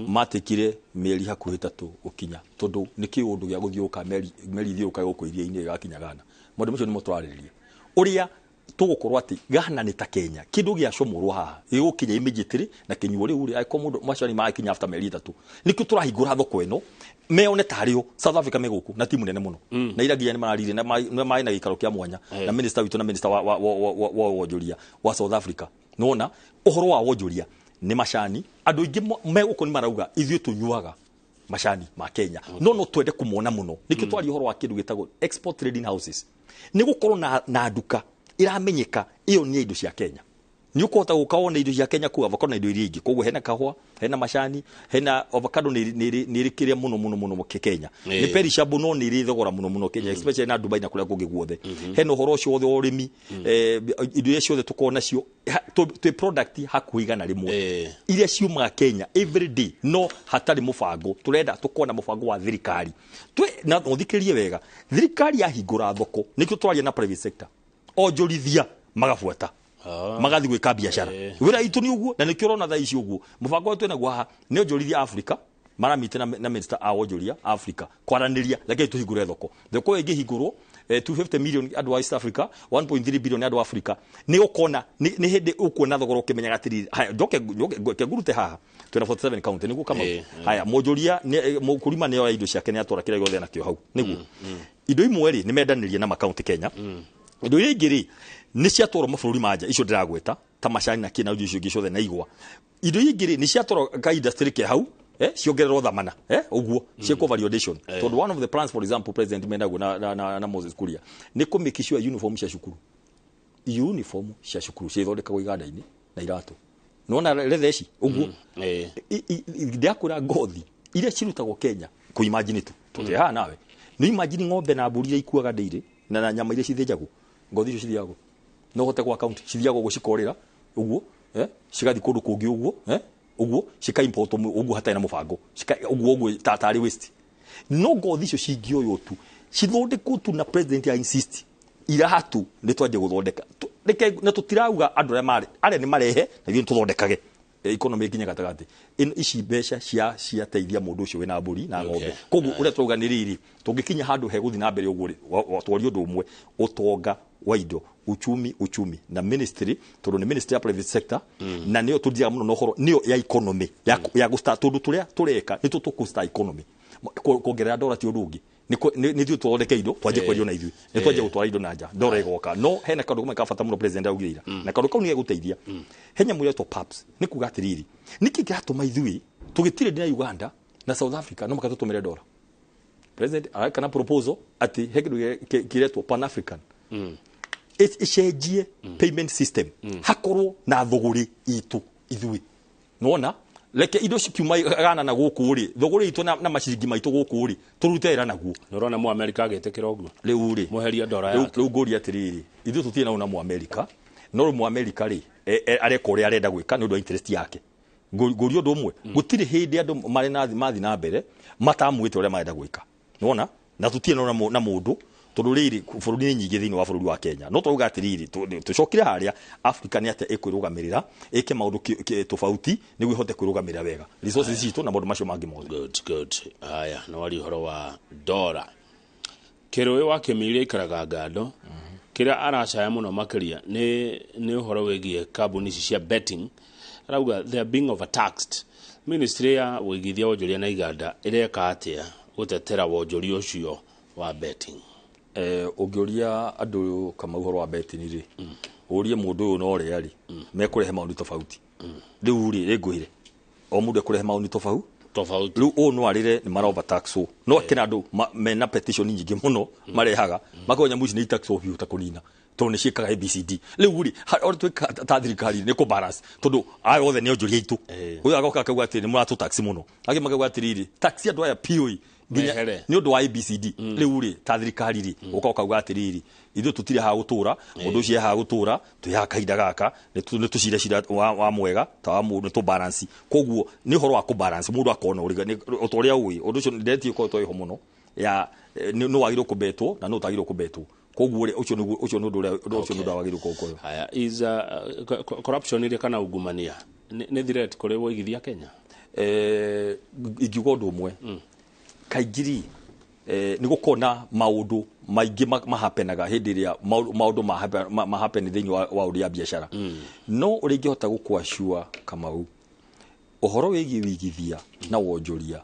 Speaker 2: matikire mĩeri hakuhĩ 3 gũkinya, tondũ nĩ kĩũndũ gĩa gũthiũka meri ithiũka gũkũ iria-inĩ ĩgakinya Ghana. Maũndũ macio nĩmo tũrarĩrĩria ũrĩa tũgũkorwo atĩ Ghana nĩ ta Kenya, kĩndũ gĩacomorwo haha gĩgũkinya immediately na kĩnyuo rĩu rĩ, angĩkorwo mũndũ macani magakinya after mĩeri 3, nĩkĩo tũrahingũra thoko ĩno meone tarĩo South Africa me gũkũ na timu nene mũno, na ira nginya nĩ mararire na marĩ na gĩikaro kĩa mwanya na minister witũ na minister wa wonjoria wa South Africa. Nĩwona ũhoro wa wonjoria nĩ macani, andũ aingĩ me gũkũ nĩ marauga ithuĩ tũnyuaga macani ma Kenya, no twende kũmona mũno, nĩkĩo twaria ũhoro wa kĩndũ gĩtagwo export trading houses, nĩ gũkorwo na nduka iramenyeka ĩyo nĩ indo cia Kenya. Nĩ ũkũhota gũka wone indo cia Kenya kũu avocado na indo iria ingĩ, koguo hena kahũa, hena macani, hena avocado nĩ ĩrĩ kĩrĩa mũno mũno mũno Kenya, nĩ perishable no nĩ ĩrĩ thogora mũno mũno Kenya, especially na Dubai na kũrĩa kũngĩ guothe. Hena ũhoro ũcio wothe wa ũrĩmi, indo iria ciothe tũkoragwo nacio twĩ product hakuhĩ 100 iria ciumaga Kenya every day, no hatarĩ mũbango. Tũrenda tũkorwo na mũbango wa thirikari, na ũthikĩrĩrie wega, thirikari yahingũra thoko, nĩkĩo twaria na private sector, onjorithia magabuata magathi gwĩka biacara. Wĩra itũ nĩ ũguo, na nĩkĩo ũrona thaa ici ũguo mũbango ũyũ twĩnaguo haha nĩ onjorithia Africa maramite na minister a wonjoria Africa kwaranĩria, lakini tũhingũre thoko. Thoko ĩyo ĩngĩhingũrwo 250 million andũ a East Africa, 1.3 billion andũ a Africa, nĩ ũkona nĩ hĩndĩ ũkuona thogora ũkĩmenyaga atĩrĩrĩ, haya njoke ngurute haha twĩna 47 county nĩguo kama haya mũnjoria mũkũrima nĩ oya indo ciake nĩ atwara kĩrĩa gĩothe nakĩo hau nĩguo indo imwe rĩ nĩ mendanĩria na makaunti Kenya, indo iria ingĩ rĩ nĩ ciatwarwo mabũrũri ma nja, icio ndĩragweta ta macani na kĩna indo icio ingĩ ciothe na igwa, indo iria ingĩ rĩ nĩ ciatwarwo ka industry ke hau, ciongererwo thamana, ũguo ciĩkwo validation, tondũ one of the plans for example president mendaguo na Moses Kuria nĩ kũ make sure uniform cia cukuru, uniform cia cukuru cithondekagwo iganda-inĩ na iratũ, nĩwona retheci ũguo ndĩrakwĩra ngothi iria cirutagwo Kenya kũ imagine tu tũtirĩ haha nawe, nĩ imagine ng'ombe na mbũri iria ikuaga ndĩirĩ na nyama iria cithĩnjagwo, ngothi icio cithiagwo no hote gwa account cithiagwo gũcikorĩra ũguo, cigathiĩ kũndũ kũngĩ ũguo, ũguo cika import ũguo hatarĩ na mũbango, ũguo ũguo tarĩ waste. No ngothi icio cingĩoywo tu cithondekwo tu na president ya insist iratũ nĩ twanjie gũthondeka, na tũtirauga andũ arĩa arĩa nĩ marehe na ithuĩ tũthondekage economy ikinye gatagatĩ ĩno, ici mbeca cia ciateithia mũndũ ũcio wĩna mbũri na ng'ombe. Koguo ũrĩa tũrauga nĩ rĩrĩ, tũngĩkinya handũ hegũthiĩ na mbere ũguo rĩ, twarie ũndũ ũmwe, ũtonga wa indo, uchumi na ministry, tondũ nĩ ministry ya private sector, na nĩyo tũthiaga mũno na ũhoro nĩyo ya economy ya gũstart, tondũ tũrĩa tũreka nĩ tũkũstart economy, kuongerera ndora ti ũndũ ũngĩ, nĩ ithuĩ tũthondeke indo twanjie kwendio na ithuĩ nĩ twanjie gũtwara indo na nja ndora ĩgoka. No hena kaũndũ kamwe ka bata mũno president augire ira, na kaũndũ kau nĩ gegũteithia. He nyamũ ĩretwo PAPS, nĩ kuga atĩrĩrĩ, nĩkĩ kĩratũma ithuĩ tũgĩtirĩ na Uganda na South Africa no mũhaka tũtũmĩre ndora? President areka na proposal atĩ he kĩndũ kĩretwo Pan African icenjie payment system, hakorwo na thũgũrĩ itũ ithuĩ, nĩwona reke indo cikiuma Ghana na gũkũ rĩ, thũgũrĩ itũ na maciringi maitũ gũkũ rĩ tũrute wĩra naguo.
Speaker 1: Nĩũrona mũ America agĩtĩkĩra ũguo
Speaker 2: rĩu rĩ
Speaker 1: mweheria ndora yake.
Speaker 2: Rĩu ngũria atĩrĩrĩ, ithuĩ tũtirĩ na mũ America, no rĩu mũ America rĩ areka ũrĩa arenda gwĩka nĩ ũndũ wa interest yake. Ngũria ũndũ ũmwe, gũtirĩ hĩndĩ andũ marĩ na mathi na mbere matamwĩte ũrĩa marenda gwĩka, nĩwona, na tũtirĩ na mũndũ tondũ rĩrĩ bũrũri nĩ nyingĩ thĩinĩ wa bũrũri wa Kenya. No twauga atĩrĩrĩ, tũcokire harĩa Africa nĩ atĩa ĩkwĩrũgamĩrĩra ĩke maũndũ tofauti nĩguo ĩhote kwĩrũgamĩrĩra wega resources citũ na maũndũ macio mangĩ mothe.
Speaker 1: Good, good. Haya, nĩ waria ũhoro wa ndora. Kĩrũĩ wa Kĩmiria aikaraga Ngando, kĩrĩa aracaya mũno makĩria nĩ ũhoro wĩgiĩ kambuni ici cia betting. Arauga they are being overtaxed. Ministry ya wĩigithia, wonjoria na iganda ĩreka atĩa gũtetera wonjoria ũcio wa betting?
Speaker 2: Ũngĩũria andũ kama ũhoro wa betting rĩ, ũrie mũndũ ũyũ na ũrĩa rĩ, mekũrehe maũndũ tofauti. Rĩu rĩ, rĩngwĩre o mũndũ ekũrehe maũndũ tofauti.
Speaker 1: Tofauti.
Speaker 2: Rĩu ũũ no arĩre nĩ mara overtaxwo, no kĩna andũ mena petition nyingĩ mũno marehaga makonya nyamũ ici nĩ itaxwo biũ ta kũnina tondũ nĩ ciĩkaga ABCD. Rĩu rĩ, ũrĩa twĩkaga ta thirikari nĩ kũ balance, tondũ aya othe nĩ onjoria aitũ. Ũyũ agoka akauga atĩ nĩ mũratũ tax mũno, angĩ makauga atĩrĩrĩ, tax andũ aya piũ nginya
Speaker 1: Mehere.
Speaker 2: nĩ ũndũ wa ABCD. Rĩu rĩ, ta thirikari rĩ, ũka ũkauga atĩrĩrĩ, ithuĩ tũtirĩ haha gũtũra, mũndũ ũcio e haha gũtũra, twĩ haha kahinda gaka nĩ tũcire cira wa mwega ta wa mũndũ, nĩ tũ balance. Koguo nĩ ũhoro wa kũ balance, mũndũ akona ũrĩa o ta ũrĩa ũĩ ũndũ ũcio ndetie ũkoretwo wĩho mũno ya nĩ wagĩrĩirwo kũbetwo na nĩ ũtagĩrĩirwo kũbetwo. Koguo rĩ, ũcio nĩguo, ũcio nĩ ũndũ ũrĩa, ũndũ ũcio nĩ ũndũ wagĩrĩirwo gũkorwo.
Speaker 1: Haya, is corruption ĩrĩa kana ungumania nĩ threat kũrĩ wũigithia Kenya?
Speaker 2: Ingiuga ũndũ ũmwe, kaingĩ rĩ, nĩ gũkorwo na maũndũ maingĩ mahapenaga hĩndĩ ĩrĩa maũndũ mahappen thĩinĩ wa ũrĩa biacara, no ũrĩa ingĩhota gũkwacua Kamau ũhoro wĩgiĩ wĩigithia na wonjoria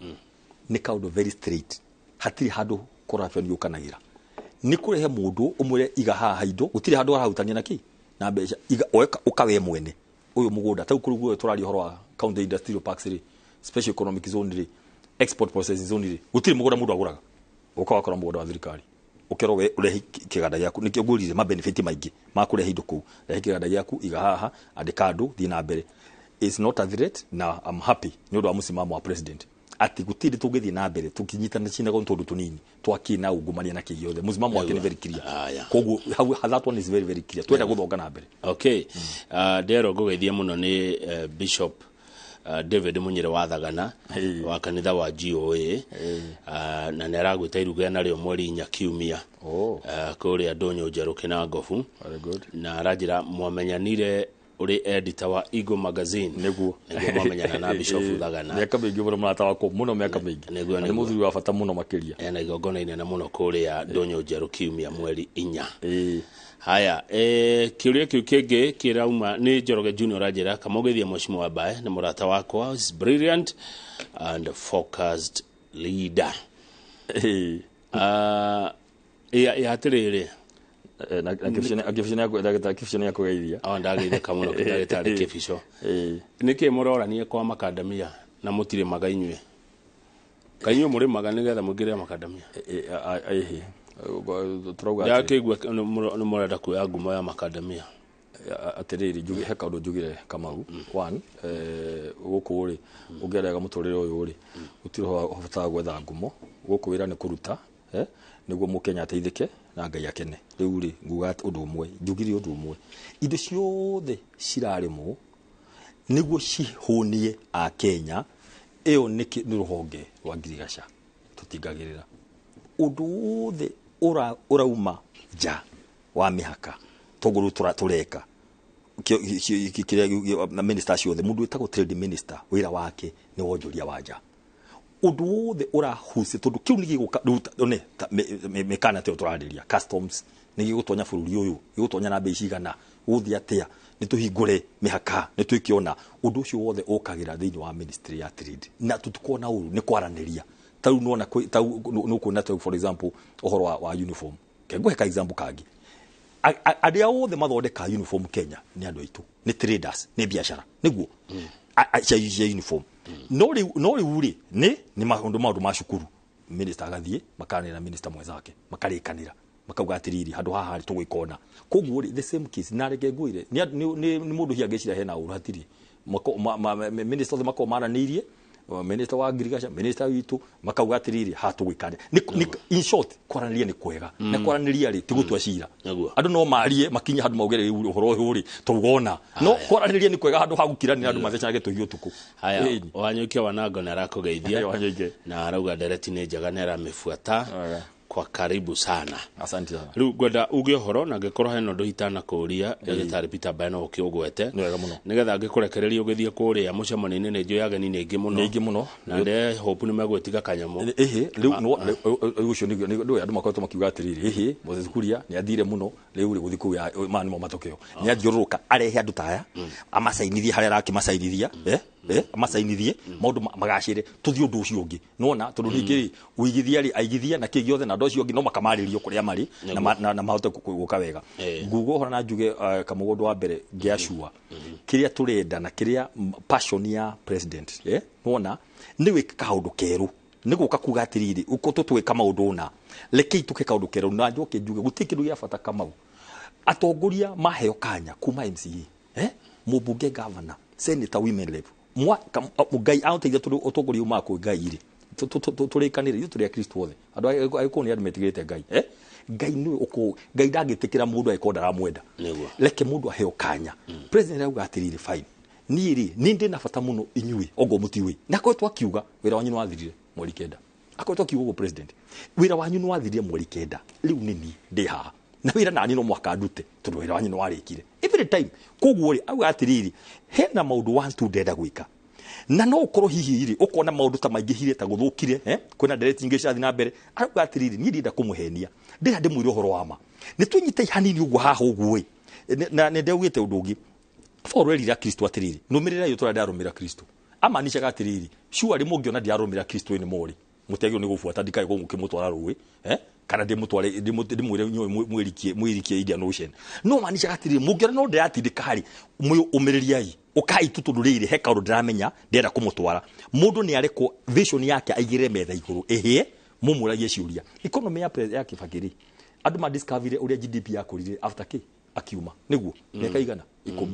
Speaker 2: nĩ kaũndũ very straight, hatirĩ handũ corruption yũkanagĩra. Nĩ kũrehe mũndũ ũmwĩre iga haha indo, gũtirĩ handũ arahutania na kĩ na mbeca, iga ũka we mwene ũyũ mũgũnda. Tau kũrĩ guo tũraria ũhoro wa county industrial parks rĩ, special economic zone rĩ, export processing zone rĩ, gũtirĩ mũgũnda mũndũ agũraga, ũka wakora mũgũnda wa thirikari, ũkerwo we ũrehe kĩganda gĩaku. Nĩkĩo ngũrire ma benefit maingĩ ma kũrehe indo kũu, rehe kĩganda gĩaku, iga haha, andĩka andũ, thiĩ na mbere. It's not a threat, na I'm happy nĩ ũndũ wa mũsimamo wa president atĩ gũtirĩ tũngĩthiĩ na mbere tũkĩnyitana cinago tũndũ tũnini twakĩ na ungumania na kĩ gĩothe. Mũsimamo wake nĩ very clear. Koguo hau that one is very very clear, twenda gũthonga na mbere.
Speaker 1: Okay, ndero ngũgeithia mũno nĩ Bishop David Munyere wa Thagana wa kanitha wa GOA, na nĩ aragwĩta iruga narĩo mweri 4 kiumia kũrĩa Ndũnyũ Njerũ Kĩnangobu.
Speaker 2: Very good.
Speaker 1: Na aranjĩra mwamenyanire ũrĩ editor wa Eagle Magazine.
Speaker 2: Nĩguo.
Speaker 1: Nĩguo mwamenyana na Bishop Thagana.
Speaker 2: Mĩaka mĩingĩ mũno, mũrata wakwa mũno, mĩaka mĩingĩ.
Speaker 1: Nĩguo.
Speaker 2: Na nĩ
Speaker 1: Nĩguo.
Speaker 2: mũthuri wa bata mũno makĩria.
Speaker 1: Ena igongona inene mũno kũrĩa Ndũnyũ Njerũ kiumia mweri 4. Haya, kĩũria kĩu kĩngĩ kĩrauma nĩ Njoroge Junior, anjĩra kamũgeithia mheshimiwa Mbae, nĩ mũrata wakwa, is brilliant and focused leader. Ya atĩrĩrĩ.
Speaker 2: Na kĩbico nĩ akũgeithia.
Speaker 1: O ndageithĩka mũno ndagĩtarĩ kĩbico. Nĩkĩ mũroranie kwa makandamia na mũtirĩmaga inyuĩ? Kainyuĩ mũrĩmaga nĩgetha mũingĩre makandamia?
Speaker 2: Ĩhĩ, tũrauga atĩ
Speaker 1: Ndakĩigua nĩ mũrenda kuoya ngumo ya makandamia.
Speaker 2: Atĩrĩrĩ, njuge he kaũndũ njugire Kamau. One, gũkũ rĩ, ũngĩarega mũtũrĩre ũyũ rĩ, gũtirĩ ũbataraga gwetha ngumo. Gũkũ wĩra nĩ kũruta, nĩguo mũkenya ateithĩke na Ngai akene. Rĩu rĩ, nguga atĩ ũndũ ũmwe njugire, ũndũ ũmwe, indo ciothe cirarĩmwo nĩguo cihũnie akenya, ĩyo nĩ rũhonge rwa ngirigaca tũtingagĩrĩra. Ũndũ wothe ũrauma nja wa mĩhaka toguo rĩu tũreka kĩrĩa na minister ciothe, mũndũ wĩtagwo trade minister, wĩra wake nĩ wonjoria wa nja. Ũndũ wothe ũrahucia, tondũ kĩu nĩ gĩgũka rĩu one ta mĩkana tĩyo tũrarĩria customs, nĩ gĩgũtonya bũrũri ũyũ, gĩgũtonya na mbei cigana, gũthiĩ atĩa, nĩ tũhingũre mĩhaka, nĩ twĩke ona ũndũ ũcio wothe ũkagĩra thĩinĩ wa ministry ya trade, na tũtikuona ũru nĩ kwaranĩria. Ta rĩu nĩwona ta rĩu nĩ ũkuona ta for example ũhoro wa uniform. Ke ngũhe ka example kangĩ. Arĩa othe mathondeka uniform Kenya nĩ andũ aitũ, nĩ traders, nĩ biacara nĩguo cia uniform. No rĩu rĩ, nĩ maũndũ ma cukuru, minister agathiĩ makaranĩra na minister mwenzake, makarĩkanĩra, makauga atĩrĩrĩ, handũ haha rĩ tũgwĩka ũna. Koguo rĩ, the same case, na reke ngwĩre nĩ mũndũ hihi angĩciria hena ũru, hatirĩ. Minister othe makorwo maranĩirie, minister wa ngirigaca, minister witũ, makauga atĩrĩrĩ, haha tũgwĩka atĩa. In short, kwaranĩria nĩ kwega, na kwaranĩria rĩ ti gũtua cira. Andũ no marie makinye handũ mauge rĩu ũhoro ũyũ rĩ tũwona, no kwaranĩria nĩ kwega handũ ha gũkiranĩra andũ mathecanage tũhiũ ũtukũ.
Speaker 1: Haya.
Speaker 2: Ĩni.
Speaker 1: Wanyũkia Wanango nĩ arakũgeithia.
Speaker 2: Wanyũike.
Speaker 1: Na arauga ndereti nĩ njega, nĩ aramĩbuata kwa karibu sana.
Speaker 2: Asante sana.
Speaker 1: Rĩu ngwenda uge ũhoro, na angĩkorwo hena ũndũ itanakũria, ndagĩtarĩ Peter Mbae, no ũke ũgwete.
Speaker 2: Nĩ wega mũno.
Speaker 1: Nĩgetha angĩkũrekereria ũgĩthiĩ kũrĩa mũcemanio-inĩ, nĩ njũĩ ageni nĩ aingĩ mũno.
Speaker 2: Nĩ aingĩ mũno.
Speaker 1: Na nde hope nĩ megwĩtiga kanyamũ.
Speaker 2: Ĩhĩ, rĩu no rĩu ũcio nĩguo andũ makoretwo makiuga atĩrĩrĩ, ĩhĩ, Moses Kuria nĩ athire mũno, rĩu rĩ gũthiĩ kũu maya nĩmo matokeo, nĩ athiũrũrũka arehe andũ ta aya, amacainithie harĩa arakĩmacainithia. Macainithie maundu magacire tuthie undu ucio ungi nona tondu ningĩ uigithia ri aigithia na kĩ gĩothe na andũ acio angĩ no makamarĩrio kũrĩa marĩ na mahote gũka wega. Nguga ũhoro na njuge kamũgũndũ wa mbere ngĩacua kĩrĩa tũrenda na kĩrĩa passion ya president nona nĩ gwĩka kaũndũ kerũ nĩ gũka kuga atĩrĩrĩ uko tũtwĩka maũndũ na rekei tũke kaũndũ kerũ na njoke njuge gũtirĩ kĩndũ gĩa bata Kamau atongoria maheo kanya kuma MCA mũmbunge governor senator women rep Ngai aũteithia tondũ ũtongoria umaga kwĩ Ngai rĩ tũrĩkanĩre ithuĩ tũrĩ akristo othe andũ agĩkũyũ nĩ andũ metigĩrĩte Ngai Ngai nĩwe ũkũ Ngai ndangĩtĩkĩra mũndũ angĩkorwo ndaramwenda reke mũndũ aheo kanya. President auga atĩrĩrĩ fine niĩ rĩ nĩ ndĩ na bata mũno inyuĩ ogo mũtiũĩ na akoretwo akiuga wĩra wanyu nĩwathirire mweri 9 akoretwo akiuga ũguo president wĩra wanyu nĩwathirire mweri 9 rĩu nĩ niĩ ndĩ haha na wĩra nani no mwaka ndute tondũ wĩra wanyu nĩwarĩkire every time. Koguo rĩ auga atĩrĩrĩ hena maũndũ 1 2 ndenda gwĩka na no ũkorwo hihi rĩ ũkona maũndũ ta maingĩhire ta gũthũkire kwĩna ndereti ingĩ cirathiĩ na mbere arauga atĩrĩrĩ niĩ ndienda kũmũhenia ndĩrenda ndĩmwĩre ũhoro wa ma nĩ twĩnyite hanini ũguo haha ũguo ĩ na nĩ ndaugĩte ũndũ ũngĩ Paul erire Kristo atĩrĩrĩ nũmĩrĩrai ũtũra ndarũmĩra Kristo amaanishaga atĩrĩrĩ surely mũngĩona ndirarũmĩra Kristo ĩ nĩ morĩ mũtiagĩrĩirwo nĩ gũbuata ndikae gũkĩmũtwara rũĩ kana ndĩmũtware ndĩmwĩre inyuĩ mwĩrikie Indian Ocean no maanishaga atĩrĩrĩ mũngĩona no ndĩratindĩka harĩ ũmĩrĩriai ũkai tu tondũ rĩrĩ he kaũndũ ndĩramenya ndĩrenda kũmũtwara mũndũ nĩ arekwo vision yake aigĩrĩre metha igũrũ ĩhĩe mũmũragie ciũria. Economy ya Kibaki rĩ andũ ma discover ũrĩa GDP yakũrire after kĩ akiuma nĩguo mĩaka igana 10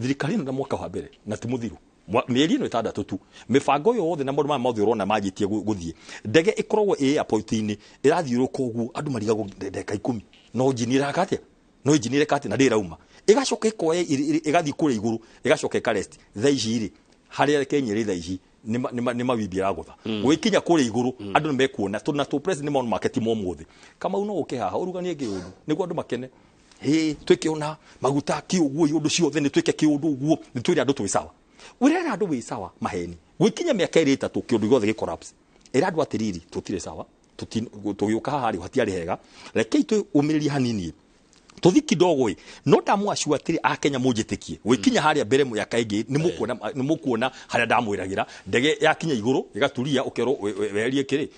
Speaker 2: thirikari ĩno na mwaka wa mbere na ti mũthiru mĩeri ĩno 6 tu mĩbango yothe na maũndũ maya mothe ũrona manjĩtie gũthiĩ ndege ĩkoragwo ĩ airport-inĩ ĩrathiũrũrũka ũguo andũ marigagwo ndagĩka 10 no njini ĩraka atĩa no injini ĩreka atĩa na ndĩrauma ĩgacoka ĩkoya ĩgathiĩ kũrĩa igũrũ ĩgacoka ĩkarest thaa ici rĩ harĩa Kenya ĩrĩ thaa ici nĩ mawimbi ĩragũtha gwĩkinya kũrĩa igũrũ andũ nĩ mekuona tondũ na president nĩ maũndũ make ti ma ũmũthĩ Kamau no ũke haha ũruganie kĩũndũ nĩguo andũ makene hĩ twĩke ona maguta kĩũguo iũndũ ciothe nĩ twĩke kĩũndũ ũguo nĩ twĩre andũ twĩ sawa wĩrera andũ wĩ sawa maheni gwĩkinya mĩaka 2 3 kĩũndũ gĩothe gĩ collapse ĩra andũ atĩrĩrĩ tũtirĩ sawa tũgĩũka haha rĩ hatiarĩ hega rekei twĩũmĩrĩrie hanini tuthi kidogo ĩ no ndamwacua atĩrĩ akenya mũnjĩtĩkie gwĩkinya harĩa mbere mĩaka ĩngĩ nĩ mũkuona harĩa ndamwĩragĩra ndege yakinya igũrũ ĩgaturia ũkerwo weherie kĩrĩ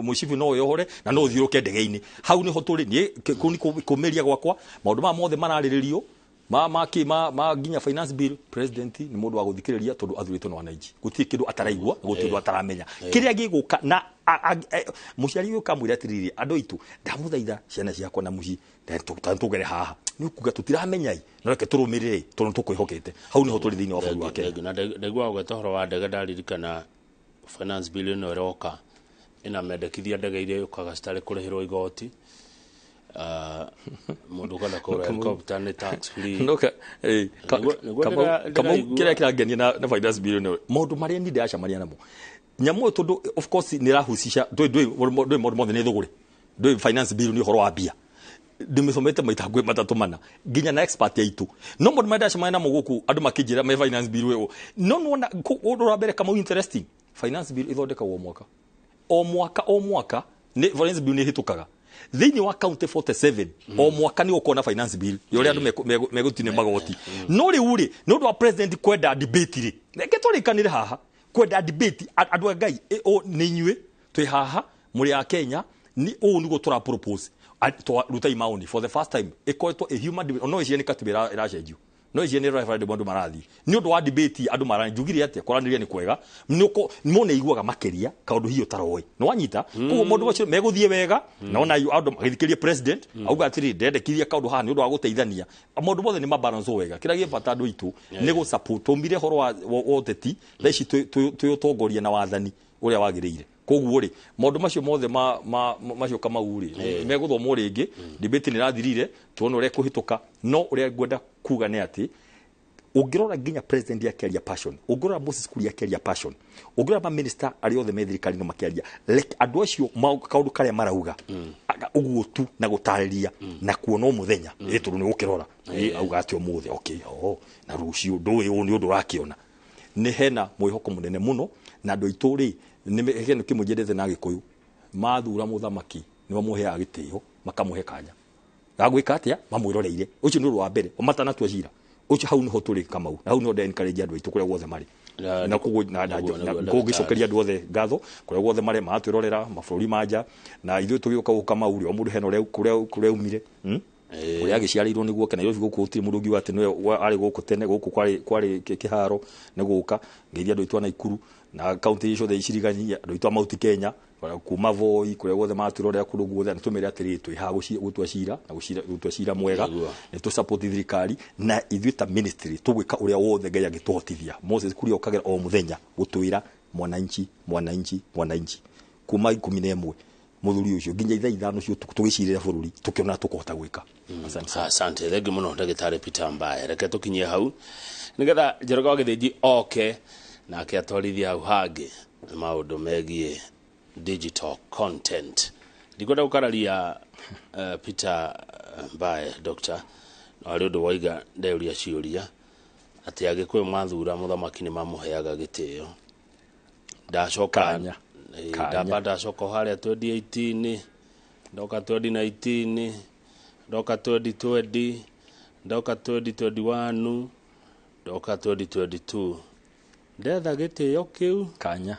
Speaker 2: mũcibi no wĩohore na no ũthiũrũke ndege-inĩ hau nĩho tũrĩ niĩ kũu nĩ kũmĩria gwakwa maũndũ maya mothe mararĩrĩrio ma nginya finance bill president nĩ mũndũ wa gũthikĩrĩria tondũ athurĩtwo nĩ wananchi gũtirĩ kĩndũ ataraigua gũtirĩ ũndũ ataramenya kĩrĩa gĩgũka na mũciari ũyũ kamwĩra atĩrĩrĩ andũ aitũ ndamũthaitha ciana ciakwa na mũciĩ tũgere haha nĩ ũkuga tũtiramenya no reke tũrũmĩrĩre tondũ nĩtũkwĩhokete hau nĩho tũrĩ thĩinĩ wa bũrũri wa Kenya.
Speaker 1: Na ndaigua ũgweta ũhoro wa ndege ndaririkana finance bill ĩno ĩroka ĩna mendekithia ndege iria yũkaga citarĩ kũrĩhĩrwo igoti mundu kana kũgũra helicopter nĩ tax free
Speaker 2: Kamau kĩrĩa kĩrangenia na finance bill ĩno maũndũ marĩa niĩ ndĩracemania namo nyamũ ĩyo tondũ of course nĩ ĩrahusisha ndũĩ maũndũ mothe nĩ thũgũrĩ ndũĩ finance bill nĩ ũhoro wa mbia ndĩmĩthomete maita ngwĩ matatũ mana nginya na expert aitũ no maũndũ marĩa ndĩracemania namo gũkũ andũ makĩnjĩra me finance bill ĩyo no nĩwona ũndũ wa mbere Kamau interesting finance bill ĩthondekagwo o mwaka o mwaka nĩ finance bill nĩ ĩhĩtũkaga thĩinĩ wa county 47 o mwaka nĩ ũkona finance bill ya ũrĩa andũ megũtinio magoti no rĩu rĩ nĩ ũndũ wa president kwenda debate rĩ reke tũrĩkanĩre haha kwenda debate andũ a Ngai nĩ inyuĩ twĩ haha mũrĩ a Kenya nĩ ũũ nĩguo tũra propose rutai maoni for the first time ĩkoretwo a human debate no ĩcie nĩ katiba ĩracenjio no icio nĩ referendum andũ marathiĩ nĩ ũndũ wa debate andũ mara njugire atĩa kwaranĩria nĩ kwega mũndũ aiguaga makĩria kaũndũ hiyo taroĩ nĩ wanyita koguo mũndũ ũcio megũthiĩ wega naona andũ magĩthikĩria president auga atĩrĩ ndendekithia kaũndũ haha nĩ ũndũ wa gũteithania maũndũ mothe nĩ mabalance wega kĩrĩa gĩ bata andũ aitũ nĩ gũ support tũmire ũhoro wa ũteti thaa ici twĩ ũtongoria na wathani ũrĩa wagĩrĩire koguo rĩ maũndũ macio mothe macio Kamau rĩ megũthomwo rĩngĩ debate nĩ ĩrathirire tuone ũrĩa ĩkũhĩtũka no ũrĩa ngwenda kuga nĩ atĩ ũngĩrora nginya president akĩaria passion ũngĩrora Moses Kuria akĩaria passion ũngĩrora ma minister arĩa othe me thirikari-inĩ makĩaria andũ acio kaũndũ karĩa marauga ũguo tu na gũtarĩria na kuona mũthenya tondũ nĩ gũkĩrora auga atĩ ũmũthĩ okay na rũciũ ndũĩ ũũ nĩ ũndũ ũrakĩona nĩ hena mwĩhoko mũnene mũno na andũ aitũ rĩ nĩ kĩndũ kĩmwe njendete na Gĩkũyũ mathura mũthamaki nĩ mamũheaga gĩtĩo makamũhe kanya ga gwĩka atĩa mamwĩroreire ũcio nĩ ũndũ wa mbere matanatua cira Ũcio hau nĩho tũrĩ, Kamau, na hau nĩho nde encourage andũ aitũ kũrĩa guothe marĩ, na koguo ngũgĩcokeria andũ othe ngatho kũrĩa guothe marĩ maratwĩrorera mabũrũri ma nja, na ithuĩ tũgĩũka gũkũ, Kamau rĩ, o mũndũ hena ũrĩa kũrĩa aumire, Ũrĩa agĩciarĩirwo nĩguo ke Nairobi gũkũ gũtirĩ mũndũ ũngiuga atĩ nĩwe arĩ gũkũ tene. Gũkũ kwarĩ kĩharo nĩ gũka ngeithia andũ aitũ a Naikuru na kaunti ciothe icirigania, andũ aitũ a Mount Kenya kuma Voi, kũrĩa guothe maratwĩrorera kũndũ guothe. Na tũmere atĩrĩrĩ, twĩ haha gũtua cira na gũtua cira mwega. Nĩ tũ support thirikari, na ithuĩ ta ministry tũgwĩka ũrĩa wothe Ngai angĩtũhotithia. Moses Kuria okagĩra o mũthenya gũtwĩra mwananchi, mwananchi, mwananchi, kuma 11 mũthuri ũcio nginya ithaa 5 cia ũtukũ tũgĩcirĩra bũrũri, tũkĩona tũkũhota gwĩka. Asante sana.
Speaker 1: Asante, thengi mũno ndagĩtarĩ Peter Mbae. Reke tũkinyie hau nĩgetha Njoroge wa Gĩthĩnji oke nake atwarithie hau hangĩ maũndũ megiĩ digital content. Ndikwenda gũkararia Peter Mbae, doctor, no harĩ ũndũ waiga ndeuria ciũria atĩ Agĩkũyũ mathura mũthamaki nĩ mamũheaga gĩtĩo. Ndacoka
Speaker 2: Kanya. Kanya.
Speaker 1: Ndamba ndacoka harĩa 2018, ndoka 2019, ndoka 2020, ndoka 2021, ndoka 2022, ndetha gĩtĩo kĩu
Speaker 2: Kanya.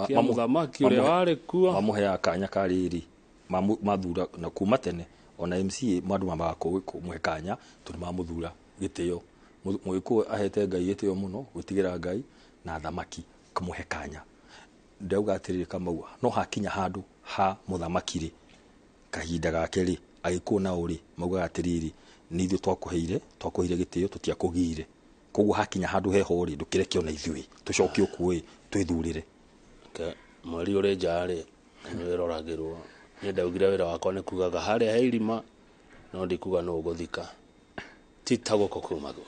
Speaker 1: kĩa mũthamaki ũrĩa warĩ kuo.
Speaker 2: Mamũheaga kanya ka rĩrĩ mathura na kuma tene ona MCA andũ mambaga kũmũhe kanya tondũ mamũthura gĩtĩo. Mũgĩkũyũ ahete Ngai gĩtĩo mũno, gwĩtigĩra Ngai na thamaki kũmũhe kanya. Ndauga atĩrĩrĩ, Kamau, no hakinya handũ ha mũthamaki rĩ, kahinda gake rĩ, Agĩkũyũ nao rĩ maugaga atĩrĩrĩ, nĩ ithuĩ twakũheire gĩtĩo, tũtiakũgiire, koguo hakinya handũ heho rĩ, ndũkĩreke ona ithuĩ tũcoke okuo ĩ twĩthurĩre.
Speaker 1: Mweri ũrĩ nja rĩ nĩ wĩroragĩrwo. Niĩ ndaugire wĩra wakwa nĩ kugaga harĩa he irima, no ndikuga nũ ũgũthika, ti ta gũkũ kumagwo.